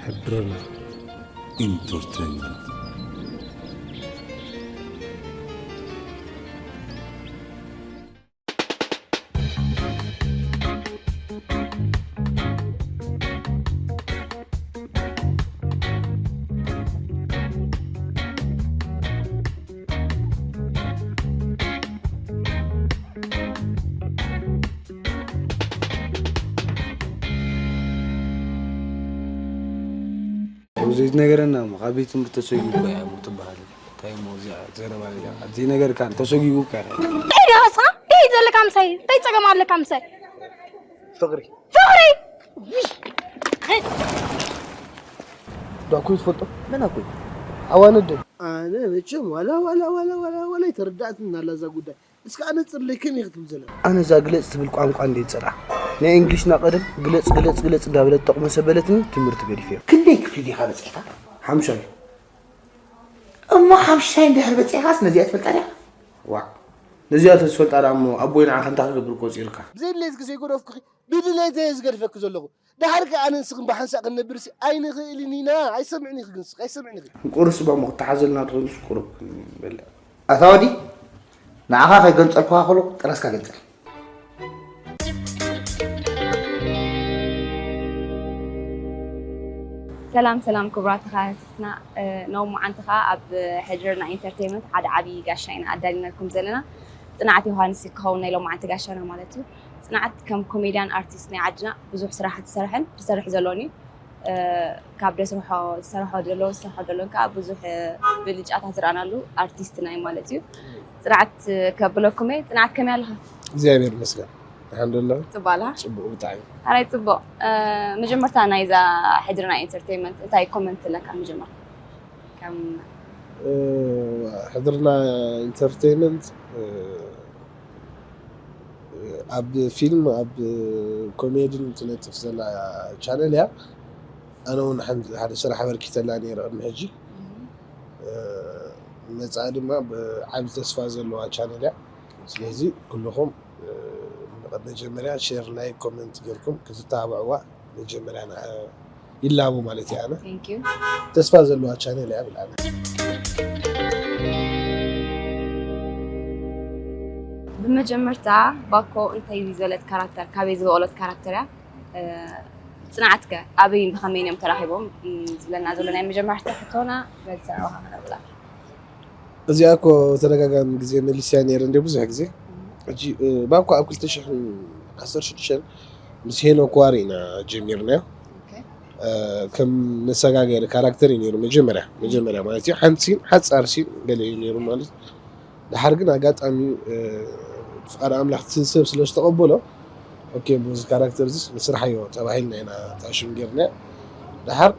ሕድርና ኢንተርቴይንመንት። ዘይትነገረና እሞ ካብ ቤት ትምህርቲ ተሰጊጉ እያ እሞ ትበሃል። እንታይ እሞ እዚኣ ዘረባ እያ? ዘይነገርካ ተሰጊጉ እኮ ኢኻ። እንታይ ደኣ እስኻ? እንታይ ዘለካ ምሳይ? እንታይ ጸገም ኣለካ ምሳይ? ፍቕሪ። ፍቕሪ? ዳኩ ትፈልጦ? መን ኣኩ? ኣዋን ኣደ። ኣነ መቸም ዋላ ዋላ ዋላ ዋላ ዋላ ኣይተረዳእትን ኣላ እዛ ጉዳይ። እስከ ኣነጽርለይ ከመይ ክትብል ዘለካ? ኣነ እዛ ግለጽ ትብል ቋንቋ እንዴ ዝጸልኣ። ናይ እንግሊሽና ቀደም ግለጽ ግለጽ ግለጽ እንዳበለት ጠቕመ ሰበለትኒ ትምህርቲ ገዲፈዮ። ክንደይ ክፍሊ ዲኻ በጺሕካ? ሓምሻይ። እሞ ሓምሻይ እንድሕር በጺሕካስ ነዚኣ ትፈልጣ ዲኻ? ዋዕ። ነዚኣ ተዝፈልጣ ደኣ እሞ ኣቦይ ንዓኻ እንታይ ክገብር ቆጺርካ? ብዘድልየትኪ ዘይገደፍኩኺ ብድሌተይ እየ ዝገድፈኪ ዘለኹ። ደሓር ከ ኣነ ንስኽን ብሓንሳእ ክንነብርሲ ኣይንኽእልን ኢና። ኣይሰምዕን ኢኺ ግን ንስኺ ኣይሰምዕን ኢኺ። ቁርስ እባ እሞ ክትሓዘልና ትኾይኑስ ቁሩብ ክንበልዕ። ኣታ ወዲ፣ ንዓኻ ከይገንጸልኩኻ ከለኹ ጥራስካ ገንጽል። ሰላም ሰላም ክቡራት ተኸታተልትና፣ እ፣ ሎማዓንቲ ኸኣ ኣብ ሕድርና ኢንተርቴይመንት ሓደ ዓብዪ ጋሻ ኢና ኣዳሊናልኩም ዘለና። ጽንዓት ዮሃንስ ክኸውን ናይ ሎማዓንቲ ጋሻና ማለት እዩ። ጽንዓት ከም ኮሜድያን ኣርቲስት ናይ ዓድና ብዙሕ ስራሓት ዝሰርሐን ዝሰርሕ ዘሎን እዩ። እ፣ ካብ ደስርሖ ዝሰርሖ ዘሎ ዝሰርሖ ዘሎን ከኣ ብዙሕ፣ እ፣ ብልጫታት ዝረኣናሉ ኣርቲስትና እዩ ማለት እዩ። ጽንዓት ከብለኩም እየ። ጽንዓት ከመይ ኣለኻ? እግዚኣብሔር ይመስገን። ደሓን ዶ ኣለኺ? ጽቡቕ ኣላ? ጽቡቕ ብጣዕሚ። ኣራይ ጽቡቕ። እ፣ መጀመርታ ናይዛ ሕድርና ኢንተርቴይመንት እንታይ ኮመንት ኣለካ መጀመርታ? ከም እ፣ ሕድርና ኢንተርቴይመንት፣ እ፣ ኣብ ፊልም፣ ኣብ ኮሜድን ትነጥፍ ዘላ ቻነል እያ። ኣነ እውን ሓን-፣ ሓደ ስራሕ ኣበርኪተላ ነይረ ቅድሚ ሕጂ። እ፣ መጻኢ ድማ ብዓቢ ተስፋ ዘለዋ ቻነል እያ። ስለዚ ኩልኹም፣ እ፣ መጀመርያ ሼር፣ ላይክ፣ ኮመንት ጌርኩም ክትተባብዕዋ መጀመርያ ንዓ ይላቦ ማለት እያ። ኣነ Thank you። ተስፋ ዘለዋ ቻነል እያ ብል ኣነ። ብመጀመርታ ባኮ እንታይ ዝበለት ካራክተር፣ ካበይ ዝበቐለት ካራክተር እያ? እ፣ ጽንዓትከ ኣበይን ብኸመይን እዮም ተራኺቦም? ም፣ ዝብለና ዘሎ ናይ መጀመርታ ሕቶና፣ በዚ ዘረባኻ ክነብላ። እዚኣ እኮ ተደጋጋሚ ግዜ መሊስያ ነይረ እንደ ብዙሕ ግዜ። ሕጂ፣ እ፣ ባኮ ኣብ ክልተ ሽሕን ዓሰርተ ሽዱሽተን ምስ ሄኖክ ዋሪ ኢና ጀሚርናዮ። ኦኬ። እ፣ ከም መሰጋገሪ ካራክተር እዩ ነይሩ መጀመርያ፣ መጀመርያ ማለት እዩ። ሓንቲ ሲን፣ ሓጻር ሲን ገለ እዩ ነይሩ ማለት። ደሓር ግን ኣጋጣሚ፣ እ፣ ፍቓድ ኣምላኽ እቲ ሰብ ስለ ዝተቐበሎ፣ ኦኬ፣ በዚ ካራክተር እዚስ ንስርሓዮ ተባሂልና ኢና እታ ሽም ጌርና። ደሓር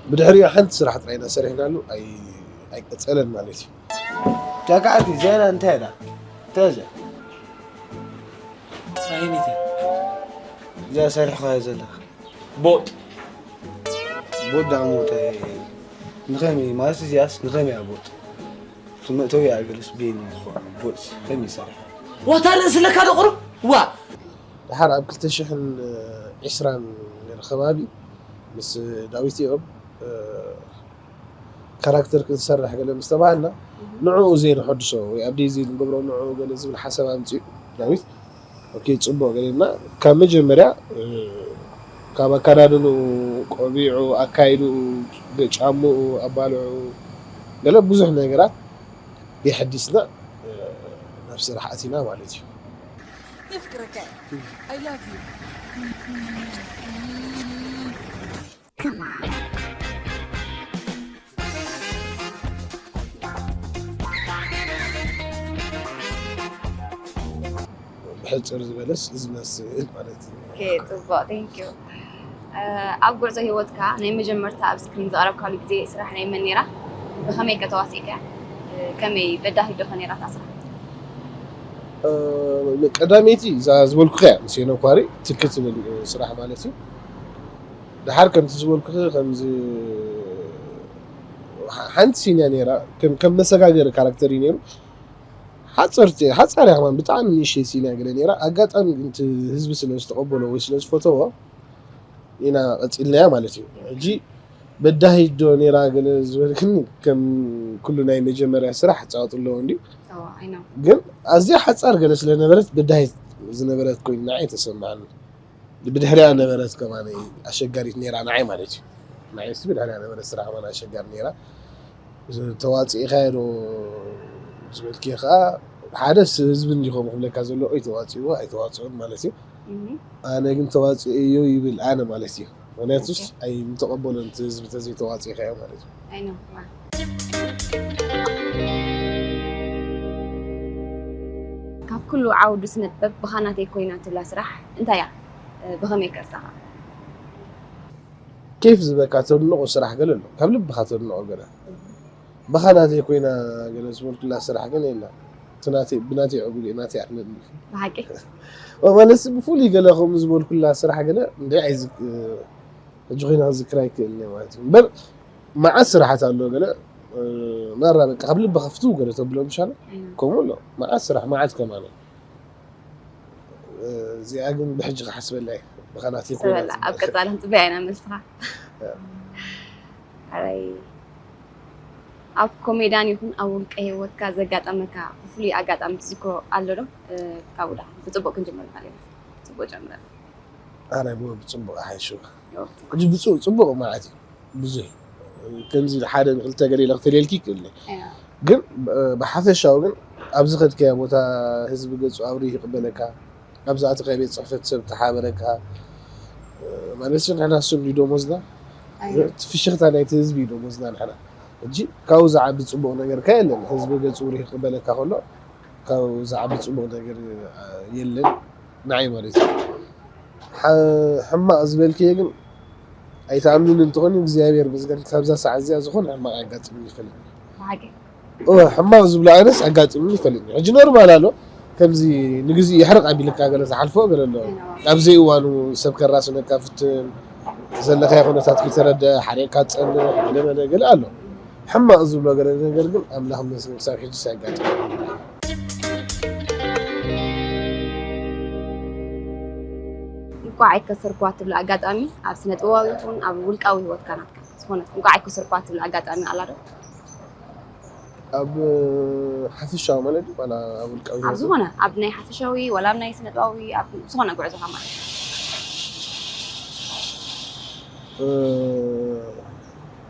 ብድሕሪኡ ሓንቲ ስራሕ ጥራይ ኢና ሰሪሕናሉ፣ ኣይ-፣ ኣይቀጸለን ማለት እዩ። ጃካዓቲ፣ ዜና እንታይ ኢላ? እንታይ እዚኣ? ስራሒን እቲያ። እዚኣ ሰሪሕኻዮ ዘለኻ? ቦጥ። ቦጥ ደኣ ሞተ። ንኸመይ ማለት እዚኣስ ንኸመይ እያ ቦጥ? እቲ መእተዊ እያ ገለስ ቤን ይኾን ቦጥ ከመይ ይሰርሕ? ዋታ ርእሲ ኣለካ ዶ ቁሩብ? ዋ! ደሓር ኣብ ክልተ ሽሕን ዕስራን ገለ ከባቢ ምስ ዳዊት እዮም፣ እ፣ ካራክተር ክንሰርሕ ገለ ምስ ተባሃልና፣ ንዕኡ ዘይንሐድሶ ወይ ኣብ ደይ ዘይንገብሮ ንዕኡ ገለ ዝብል ሓሳብ ኣምጺኡ ዳዊት። ኦኬ፣ ጽቡቕ ገለ ኢልና ካብ መጀመርያ፣ እ፣ ካብ ኣከዳድንኡ፣ ቆቢዑ፣ ኣካይድኡ፣ ጫምኡ፣ ኣባልዕኡ፣ ገለ ብዙሕ ነገራት የሐዲስና፣ እ፣ ናብ ስራሕ ኣቲና ማለት እዩ። የፍቅረካ እየ። I love you። ብሕጽር ዝበለስ ዝመስል ማለት እዩ። ኦኬ፣ ጽቡቕ፣ thank you። እ፣ ኣብ ጉዕዞ ህይወትካ ናይ መጀመርታ ኣብ ስክሪን ዝቐረብካሉ ግዜ ስራሕ ናይ መን ነይራ? ብኸመይ ከ ተዋሲእካ? እ፣ ከመይ በዳሂት ዶ ከ ነይራ እታ ስራሕ? እ፣ ቀዳመይቲ እዛ ዝበልኩኻ እያ፣ ምስ ሄኖክ ዋሪ ትክ ትብል፣ እ፣ ስራሕ ማለት እዩ። ደሓር ከምቲ ዝበልኩኺ ከምዚ ሓ-፣ ሓንቲ ሲን እያ ነይራ፣ ከም፣ ከም መሰጋገሪ ካራክተር እዩ ነይሩ። ሓፀርቲ፣ ሓፃር እያ ከማን፣ ብጣዕሚ ንእሽተይ ሲን እያ ገለ ነይራ። ኣጋጣሚ ግን እቲ ህዝቢ ስለ ዝተቐበሎ ወይ ስለ ዝፈተዎ ኢና ቀፂልናያ ማለት እዩ። ሕጂ በዳሂት ዶ ነይራ ገለ ዝበልክኒ፣ ከም ኩሉ ናይ መጀመርያ ስራሕ ፃወት ኣለዎ እንዲ። Oh, I know. ግን ኣዝያ ሓፃር ገለ ስለነበረት በዳሂት ዝነበረት ኮይኑ ንዓይ ተሰማዓኒ። ብድሕሪያ ነበረት ከማን ኣሸጋሪት ነይራ ንዓይ ማለት እዩ። ንዓይ ስ ብድሕሪያ ነበረት ስራሕ ከማን ኣሸጋሪ ነይራ። ተዋፂእኻ ዶ ዝበልኪ ከዓ ሓደ ስ- ህዝቢ እንዲኹም ክብለካ ዘለዎ ኣይተዋፂእዎ ኣይተዋፅኦን ማለት እዩ። Mhm. ኣነ ግን ተዋፂእዮ ይብል ኣነ ማለት እዩ። ምክንያቱስ ኣይምተቐበሎን እቲ ህዝቢ ተዘይተዋፂእኻዮ ማለት እዩ። I know. Wow. ካብ ኩሉ ዓውዱ ስነ ጥበብ ብኻናተይ ኮይና ትብላ ስራሕ እንታይ እያ? ብኸመይ ከሳኻ? ኬፍ ዝበካ ተድንቆ ስራሕ ገለ ኣሎ፣ ካብ ልብኻ ተድንቆ ገለ። ብኻናተይ ኮይና ገለ ዝበልኩላ ስራሕ ግን የላ። እቲ ናተይ ብናተይ ዕጉብ እየ፣ ናተይ ኣሕለኒ። ብሓቂ ማለት ብፍሉይ ገለ ከምኡ ዝበልኩላ ስራሕ ገለ እንደ ኣይዝ ሕጂ ኮይና ክዝክራ ይክእል እየ ማለት እዩ። እምበር መዓት ስራሓት ኣሎ ገለ፣ እ፣ ናራ በቃ ካብ ልቢ ከፍቱ ገለ ተብሎ ምሻለ። ከምኡ ኣሎ መዓት ስራሕ፣ መዓት ከማነ። እ፣ እዚኣ ግን ብሕጂ ክሓስበላ እየ። ብኻናተይ ኮይና ሰበላ ኣብ ቀጻሊ ክንጽበያ ኢና መስኻ። ኣራይ ኣብ ኮሜዳን ይኹን ኣብ ውልቀ ህይወትካ ዘጋጠመካ ፍሉይ ኣጋጣሚ ትዝክሮ ኣሎ ዶ? እ፣ ካብኡ ደኣ ብጽቡቅ ክንጅምር ማለት እዩ። ጽቡቅ ጀምረና። ኣራይ ብዎ ብጽቡቅ ኣሓይሽዋ። ሕጂ ብጽቡቅ ጽቡቅ ማለት እዩ። ብዙሕ ከምዚ ሓደ ንክልተ ገለ ኢለ ክፈልየልኪ ይክእል እየ። እያ። ግን ብ- ብሓፈሻዊ ግን ኣብዚ ከድካዮ ቦታ ህዝቢ ገጹ ኣብሪሁ ይቕበለካ፣ ኣብዚ ኣተኻዮ ቤት ጽሕፈት ሰብ ተሓበረካ። ማለት ንሕና እሱ እንዲ ደሞዝና እያ። እቲ ፍሽኽታ ናይቲ ህዝቢ እዩ ደሞዝና ንሕና። ሕጂ ካብኡ ዝዓቢ ጽቡቕ ነገር ከ የለን። ህዝቢ ገጹ ኣብሪሁ ይቕበለካ ከሎ ካብኡ ዝዓቢ ጽቡቕ ነገር የለን። ንዓይ ማለት እዩ። ሓ- ሕማቕ ዝበልክዮ ግን ኣይትኣምንን እንተኾይኑ እግዚኣብሔር ይመስገን ካብዛ ሰዓት እዚኣ ዝኾነ ሕማቕ ኣጋጥምኒ ይፈልጥ። ብሓቂ እወ፣ ሕማቕ ዝብሎ ኣይነስ ኣጋጥምኒ ይፈልጥ። ሕጂ ኖርማል ኣሎ፣ ከምዚ ንግዜ የሕርቕ ኣቢልካ ገለ ዝሓልፎ ገለ ኣሎ። ኣብ ዘይእዋኑ ሰብ ከራስነካ ፍትን ዘለካዮ ኩነታት ክተረድእ ሓሪቕካ ትጸንሕ ገለ መለ ገለ ኣሎ። ሕማቕ ዝብሎ ገለ ነገር ግን ኣምላኽ ይመስገን ክሳብ ሕጂ ኣጋጥምኒ። እንኳዕ ኣይከሰርኩዋ ትብላ ኣጋጣሚ ኣብ ስነ ጥበባዊ ይኹን ኣብ ውልቃዊ ህይወትካ ናትካ ዝኾነት እንኳዕ ኣይከሰርኩዋ ትብላ ኣጋጣሚ ኣላ ዶ? ኣብ ሓፈሻዊ ማለት ድዩ ዋላ ኣብ ውልቃዊ ኣብ ዝኾነ ኣብ ናይ ሓፈሻዊ ዋላ ኣብ ናይ ስነ ጥበባዊ ኣብ ዝኾነ ጉዕዞኻ ማለት እዩ። እ፣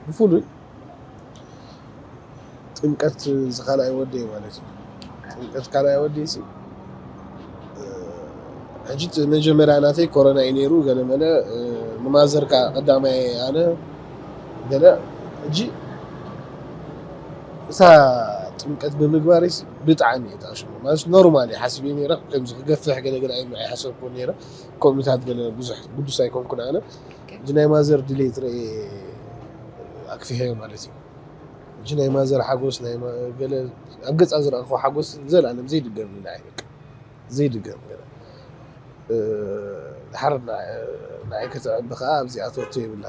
ብፍሉይ ጥምቀት ዝኻልኣይ ወደይ ማለት እዩ። ጥምቀት ካልኣይ ወደይ ሲ እ፣ ሕጂ እቲ መጀመርያ ናተይ ኮሮና እዩ ነይሩ ገለመለ። እ፣ ንማዘር ከዓ ቀዳማይ ኣነ ገለ። ሕጂ እታ ጥምቀት ብምግባር ብጣዕሚ እየ ተኣሽሙ ማለት ኖርማል እየ ሓሲብ ነይረ። ከምዚ ክገፍሕ ገለገለ ኣይም ኣይሓሰብኩ ነይረ። ከምኡታት ገለ ብዙሕ ግዱስ ኣይኮንኩን ኣነ። ሕጂ ናይ ማዘር ድሌት ርአ ኣክፊሐዮ ማለት እዩ። ሕጂ ናይ ማዘር ሓጎስ ናይ ማ- ገለ ኣብ ገፃ ዝረእኹ ሓጎስ ዘላለም ዘይድገም እዩ ንዓይ በቃ። ዘይድገም ገለ። እ፣ ድሓር ንዓ- ንዓይ ከተዕቢ ከዓ ኣብዚ ኣተወቶ የብላ።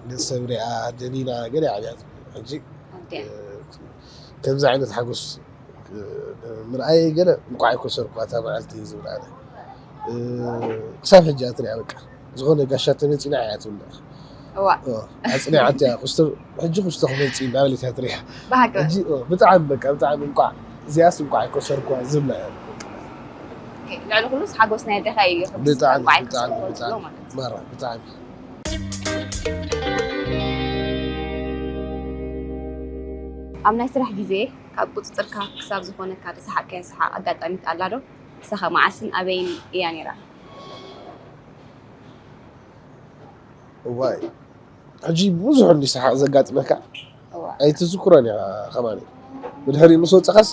ገለ ሰብ ሪኣ ደኒና ገለ ኣብያ ሕጂ ኣዲያ ከምዚ ዓይነት ሓጎስ ምርኣይ ገለ እንኳዕ ኣይኮሰርኩ ኣታ መዓልቲ ዝብል ኣነ ክሳብ ሕጂ ኣትሪያ በቃ ዝኾነ ጋሻ ተመፂና እያ ትብላ እዋ ኣፅኒዓት እያ ክስቶ ሕጂ ክስቶ ክመፂ እንዳበለት እያ ትሪያ ብሓቂ ሕጂ ብጣዕሚ በቃ ብጣዕሚ እንኳዕ እዚኣስ እንኳዕ ኣይኮሰርኩዋ ዝብላ እያ ልዕሊ ኩሉስ ሓጎስ ናይ ኣዴኻ እዩ ብጣዕሚ እንኳዕ ብጣዕሚ ኣይኮሰርኩዋ ብጣዕሚ ማለት ማራ ብጣዕሚ ኣብ ናይ ስራሕ ግዜ ካብ ቁፅፅርካ ክሳብ ዝኾነካ ዝሰሓቅካዮ ሰሓቅ ኣጋጣሚት ኣላ ዶ? ንሳኸ መዓስን ኣበይን እያ ነይራ? እዋይ ሕጂ ብዙሕ እንዲ ሰሓቅ ዘጋጥመካ እዋ ኣይትዝክሮን ኢኻ ከማን ብድሕሪ ምስ ወፅኻስ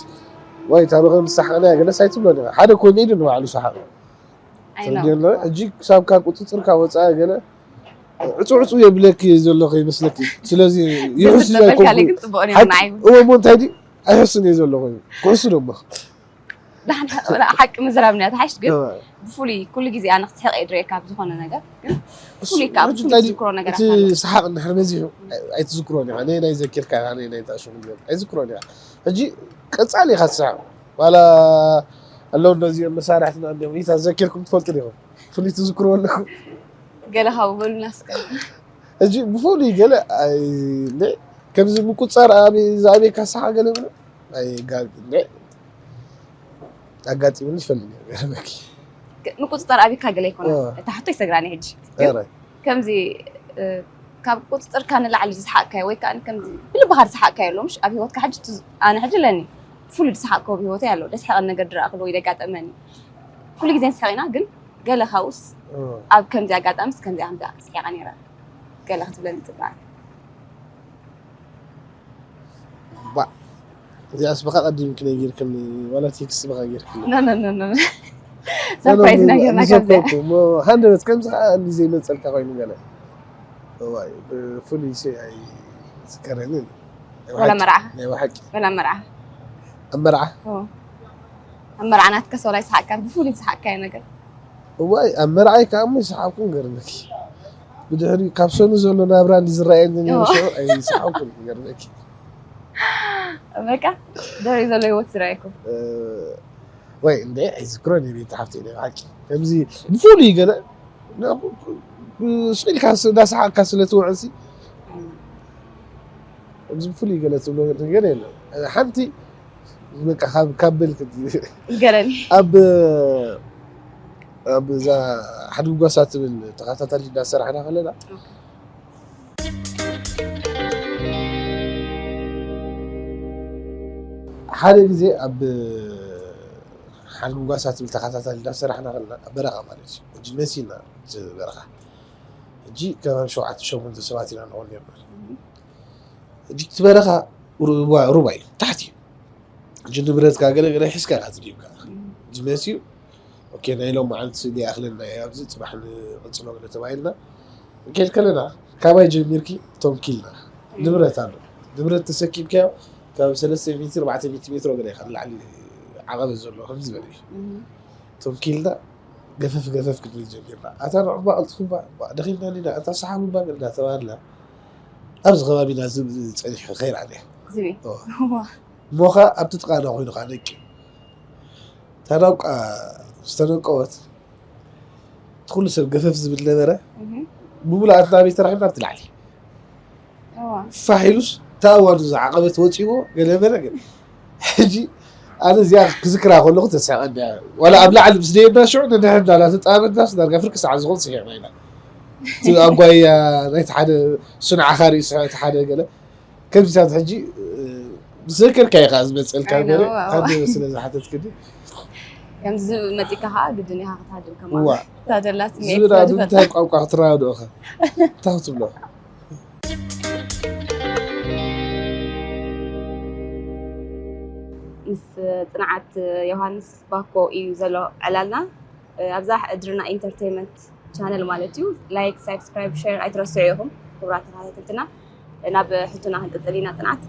ወይ ታበኸ ምስ ሰሓቅና ገለስ ኣይትብሎን ኢኻ ሓደ ኮሜዲ ንባዕሉ ሰሓቅ I know. ተረዲእና ሕጂ ክሳብ ካብ ቁፅፅርካ ወፃኢ ገለ ዕፁ ዕፁ የብለኪ ዘሎ ከይመስለኪ ስለዚ ይሕሱ ዘበልካለ ኣይኮንኩ ግን ፅቡቅ ነይሩ ሓቂ ንዓይ እወ እሞ እንታይ ድዩ ኣይሕሱን እየ ዘለኹ ክሕሱ ደሞ ሓቂ ምዝራብ ንያ ተሓሽ ግን ብፍሉይ ኩሉ ግዜ ኣነ ክትስሕቅ እየ ድሬካ ብዝኾነ ነገር ግን ብፍሉይ ከዓ ብፍሉይ ትዝክሮ ነገራት እቲ ኣሎ ሰሓቅ እንድሕር በዚሑ ኣይትዝክሮን ኢኻ ነይ ናይ ዘኪርካ ኢኻ ነይ ናይ ተኣሽሙ ኣይዝክሮን ኢኻ ሕጂ ቀፃሊ ኢኻ ትስሓቅ ዋላ ኣለዉ እንደዚኦም መሳርሕትና እንዲኦም ኢታ ዘኪርኩም ትፈልጡ ዲኹም ፍሉይ ትዝክርዎ ኣለኩም ገለ ካብ በሉና እስከ ሕጂ ብፍሉይ ገለ ኣይ፣ እንደ ከምዚ ምቁጻር ኣበይ ዝኣበየካ ሰሓ ገለ ብሎ ኣይ፣ ጋ-፣ እንደ ኣጋጢሙኒ ይፈልጥ እዩ፣ ገርመኪ። ምቁፅፃር ኣብካ ገለ ይኮና። እታ ሕቶ ይሰግራኒ ሕጂ። ግን ከምዚ ካብ ቁፅፅርካ ንላዕሊ ዝሰሓቅካዮ ወይ ከዓ ከምዚ ብልብኻ ዝሰሓቅካዮ ኣሎ ምሽ ኣብ ሂወትካ ሕጂ? ኣነ ሕጂ ኣለኒ ፍሉይ ዝሰሓቅኮ ብሂወተይ ኣሎ። ደስሓቀን ነገር ድረኣክሉ ወይ ደጋጠመኒ ኩሉ ግዜ ንስሕቅ ኢና። ግን ገለ ካብኡስ ኣብ ከምዚ ኣጋጣሚስ ከምዚ ከምዚ ስሒቀ ነረ ገለ ክትብለኒ ፅባቅ። ባዕ እዚኣስ ብኻ ቀዲምኪ ነጊርክኒ ዋላ ቴክስት ብኻ ጌርክኒ። ሰርፕራይዝ ነገር ነገር ሃንደበት ከምዚ ከዓ እንዲ ዘይመፀልካ ኮይኑ ገለ እዋይ ብፍሉይ ሸይ ኣይዝከረንን። ወላ መርዓ ናይ ብሓቂ ወላ መርዓ ኣብ መርዓ ኣብ መርዓ ናትከስ ወላ ይስሓቅካ ብፍሉይ ዝስሓቅካዮ ነገር? እዋይ ኣብ መርዓይ ከዓ እሞ ይስሓቅኩ ገርመኪ። ብድሕሪ ካብ ሰኑ ዘሎ ናብራ እንዲ ዝረኣየኒ ነይሩ ሽዑ ኣይስሓቅኩ ገርመኪ። በቃ ድሕሪ ዘሎ ህይወት ዝረኣየኩም ወይ እንደ ኣይዝክሮን እየ ቤት ሓፍቲ ናይ ብሓቂ ከምዚ ብፍሉይ ገለ ስኢልካ እንዳሰሓቅካ ስለ ትውዕል ሲ ከምዚ ብፍሉይ ገለ ትብሎ ነገር የለን። ሓንቲ በቃ ካብ ካብ በልክ ገለኒ ኣብ ኣብ እዛ ሓድጉጓሳ ትብል ተኸታታሊ እንዳሰራሕና ከለና ሓደ ግዜ ኣብ ሓድጉጓሳ ትብል ተኸታታሊ እንዳሰራሕና ከለና ኣብ በረኻ ማለት እዩ ሕጂ መሲና በረኻ ሕጂ ከባቢ ሸውዓተ ሸሞንተ ሰባት ኢና ንኾን ነርና። ሕጂ እቲ በረኻ ሩባ ሩባ እዩ ታሕቲ እዩ። ሕጂ ንብረትካ ገለ ገለ ሒዝካ ኢኻ ትድይብካ። ሕጂ መሲዩ ኦኬ ናይ ሎም መዓልቲ ዲኣኽለና እየ ኣብዚ ፅባሕ ንቐፅሎ ገለ ተባሂልና ንከይድ ከለና ካባይ ጀሚርኪ ቶንኪልና ንብረት ኣሎ ንብረት ተሰኪምካዮ ካብ ሰለስተ ሚትር ኣርባዕተ ሚትር ሜትሮ ገለ ኢኻ ንላዕሊ ዓቐበት ዘሎ ከምዚ ዝበለ እዩ። ቶንኪልና ገፈፍ ገፈፍ ክንብል ጀሚርና። ኣታ ንዑባ ቀልጥፉባ፣ ደኺምና ኒና፣ ኣታ ሰሓቡባ ገለ እንዳተባህልና ኣብዚ ከባቢና ዝብ ዝብል ጸኒሑ ከይርኣና እዩ። ዝብል። እወ። እዋ። እሞ ኸኣ ኣብቲ ጥቓና ኮይኑ ኸኣ ነቂዩ። እታ ናብቃ ዝተነቀወት እቲ ኩሉ ሰብ ገፈፍ ዝብል ነበረ። እህ። ብምሉኣት ናበይ ተራኺብና ኣብቲ ላዕሊ። እዋ። ፋሕ ኢሉስ እታ እዋን እዛ ዓቐበት ወጺዎ ገለ በለ ገለ። ሕጂ ኣነ እዚኣ ክዝክራ ከለኹ ተስሕቐኒ እያ። ዋላ ኣብ ላዕሊ ምስ ደየብና ሽዑ ንድሕር እንዳላ ተጣበናስ ዳርጋ ፍርቂ ሰዓት ዝኾን ስሒቕና ኢና። እቲ ኣጓያ ናይቲ ሓደ እሱ ንዓኻ ርእዩ ስሕቕ እቲ ሓደ ገለ። ከምዚታት ሕጂ ብዘከርካ ኢኻ ዝመፀልካ ኣይ፣ ገለ ነው፣ ኣዎ። ሓደ ስለ ዝሓተትክኒ። ከምዚ መፂካ ከዓ ግድን ኢኻ ክትሃድም ከማን። እዋ። እታ ደላ ስምዒት ዝብል ስለ ኣብ ዝፈልጣ። ምንታይ ቋንቋ ክትረዳድኦ ኸ? እንታይ ክትብሎ? ምስ ፅንዓት ዮሃንስ ባኮ እዩ ዘሎ ዕላልና። ኣብዛ ሕድርና ኢንተርቴይንመንት ቻነል ማለት እዩ። ላይክ፣ ሳብስክራይብ፣ ሼር ኣይትረስዑ ኢኹም ክቡራት ተኸታተልትና። ናብ ሕቶና ክንቅፅል ኢና ፅንዓት።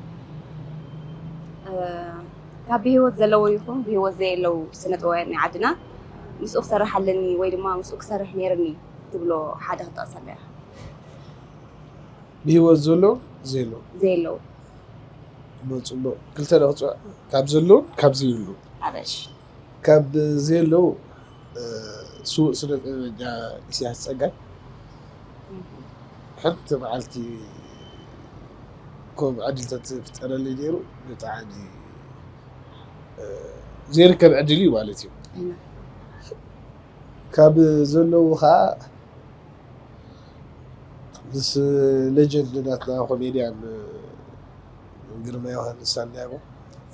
ካብ ብህይወት ዘለዉ ይኹን ብህይወት ዘየለዉ ስነ ጥበባውያን ናይ ዓድና ምስኡ ክሰርሕ ኣለኒ ወይ ድማ ምስኡ ክሰርሕ ነይርኒ ትብሎ ሓደ ክጠቕሰልና ኢኻ? ብህይወት ዘሎ ዘየሎ ዘየለዉ እሞ ፅቡቅ ክልተ ዶ ክፅውዕ ካብ ዘለውን ካብ ዘይብሉ ኣበሽ ካብ ዘየለው እ፣ ስዉእ ስነ ጥበበኛ ኢሳያስ ፀጋይ ሓንቲ መዓልቲ ከም ዕድል ተትፍጠረለይ ነይሩ ብጣዕሚ እ፣ ዘይርከብ ዕድል እዩ ማለት እዩ። ካብ ዘለዉ ከዓ ምስ ሌጀንድ ናትና ኮሜድያን ግርማ ዮሃንስ ሳንዲያጎ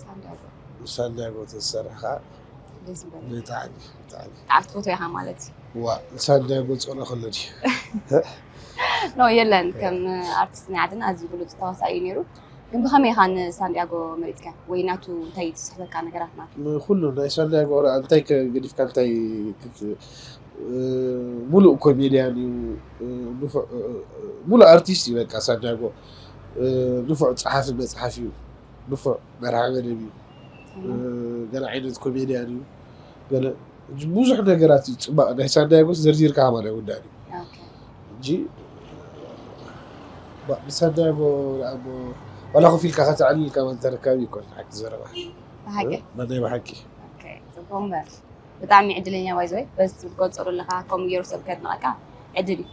ሳንዲያጎ ሳንዲያጎ ተዝሰርሕ ከዓ ደስ ይበል። ብጣዕሚ ብጣዕሚ ብጣዕሚ ትፈትዎ ኢኻ ማለት እዩ። ዋ ንሳንዲያጎ ፀሎ ከሎ ድዩ ኖ የለን፣ ከም ኣርቲስት ናይ ዓድና ኣዝዩ ብሉፅ ተዋሳኢ እዩ ነይሩ። ግን ብኸመይ ኢኻ ንሳንዲያጎ መሪፅካ ወይ ናቱ እንታይ ትስሕበካ ነገራት ናቱ? ንኩሉ ናይ ሳንዲያጎ ራ እንታይ ገዲፍካ እንታይ ክት- እ፣ ሙሉእ ኮሜድያን እዩ እ፣ ንፉዕ እ፣ ሙሉእ ኣርቲስት እዩ በቃ ሳንዲያጎ እ፣ ንፉዕ ፀሓፊ መፅሓፍ እዩ ንፉዕ መርሃ መደብ እዩ እ፣ ገለ ዓይነት ኮሜድያን እዩ ገለ ብዙሕ ነገራት እዩ ፅባቕ ናይ ሳንዲያጎ ዘርዚርካ ማለት ውዳእ እዩ ኦኬ። እንጂ ባ- ብሳንዲያጎ ንኣቦ ዋላ ኮፍ ኢልካ ከተዕልል ካብ ተረካቢ ይኮን ሓቂ ዘረባ ብሓቂ እ፣ ናይ ብሓቂ ኦኬ፣ ፅቡቅ እምበር ብጣዕሚ ዕድለኛ ባይዘወይ በዚ ትገልፀሉ ኣለካ ከምኡ ገይሩ ሰብ ከድንቀካ ዕድል እዩ።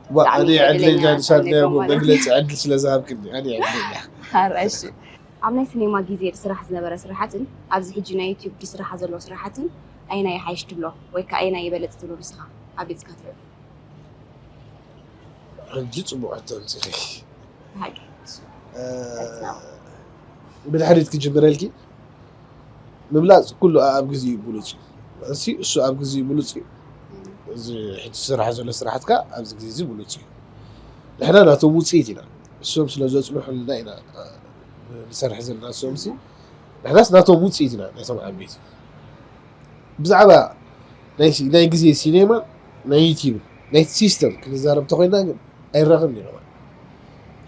ዋ፣ ኣነ ዕድለኛ ዕድለኛ ንሳድናዮ ማለት። መግለፂ ዕድል ስለ ዝሃብክኒ ኣነ ዕድለኛ። ሓራሽ። ኣብ ናይ ሲኔማ ግዜ ዝስራሕ ዝነበረ ስራሓትን ኣብዚ ሕጂ ናይ ዩቲዩብ ዝስራሓ ዘሎ ስራሓትን ኣይናይ ሓይሽ ትብሎ ወይ ከዓ ኣይናይ ይበለፅ ትብሎ ንስኻ ኣቢፅካ ትሪኦ? ሕጂ ፅቡቅ ሕቶ ኣምፂኺ። ሓቂ። ብድሕሪት ክጅምረልኪ፣ ምብላፅ ኩሉ ኣብ ግዜ እዩ ብሉፅ እዩ። እሱ ኣብ ግዜ እዩ ብሉፅ እዩ። እዚ ሕጂ ስራሕ ዘሎ ስራሕትካ ኣብዚ ግዜ እዚ ብሉፅ እዩ። ንሕና ናቶም ውፅኢት ኢና። እሶም ስለ ዘፅንሑልና ኢና ንሰርሕ ዘለና። እሶም ሲ ንሕናስ ናቶም ውፅኢት ኢና፣ ናይቶም ዓበይቲ። ብዛዕባ ናይ ግዜ ሲኔማ ናይ ዩቲብ ናይ ሲስተም ክንዛረብ ተኮይና ግን ኣይራኸብን ኢና።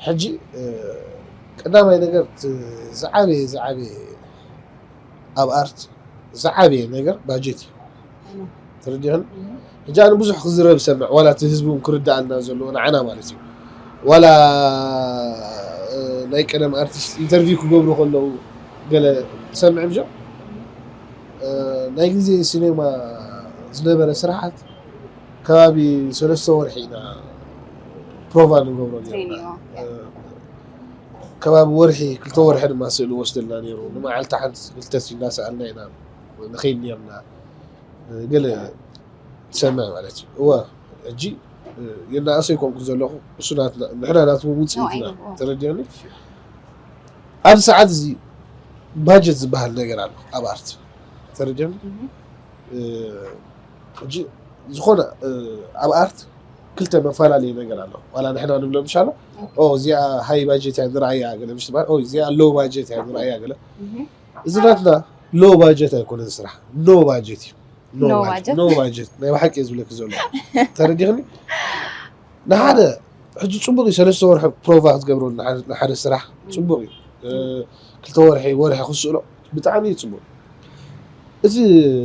ሕጂ ቀዳማይ ነገር ዝዓበየ ዝዓበየ ኣብ ኣርት ዝዓበየ ነገር ባጀት እዩ። ተረዲኽን? ሕጂ ኣነ ብዙሕ ክዝረብ ሰምዕ ዋላ እቲ ህዝቢ እውን ክርዳኣልና ዘለዎ ንዓና ማለት እዩ። ዋላ ናይ ቀደም ኣርቲስት ኢንተርቪው ክገብሩ ከለዉ ገለ ትሰምዕ ምሽ ናይ ግዜ ሲኔማ ዝነበረ ስራሓት ከባቢ ሰለስተ ወርሒ ኢና ፕሮቫ ንገብሮ ነርና። ከባቢ ወርሒ ክልተ ወርሒ ድማ ስእሊ ወስደልና ነይሩ። ንመዓልቲ ሓንቲ ክልተ እናሰኣልና ኢና ንኸይድ ነርና። ገለ ትሰምዕ ማለት እዩ። እወ ሕጂ የናእሰ ይኮንኩ ዘለኹ። እሱ ንሕና ናቱ ውፅኢት ኢና። ተረዲኒ። ኣብዚ ሰዓት እዚ ባጀት ዝበሃል ነገር ኣሎ ኣብ ኣርት። ተረዲኒ። ሕጂ ዝኾነ ኣብ ኣርት ክልተ መፈላለየ ነገር ኣሎ። ዋላ ንሕና ንብሎ ምሻሎ እዚኣ ሃይ ባጀት እያ ንርኣያ ገለ ምሽ ትበሃል፣ እዚኣ ሎ ባጀት እያ ንርኣያ ገለ። እዚ ናትና ሎ ባጀት ኣይኮነን ስራሕ፣ ኖ ባጀት እዩ። ኖ ባጀት ናይ ብሓቂ ዝብለክ ዘሎ። ተረዲኽኒ? ንሓደ ሕጂ ፅቡቅ እዩ ሰለስተ ወርሒ ፕሮቫ ክትገብረሉ ንሓደ ስራሕ ፅቡቅ እዩ። ክልተ ወርሒ ወርሒ ክስእሎ ብጣዕሚ እዩ ፅቡቅ። እዚ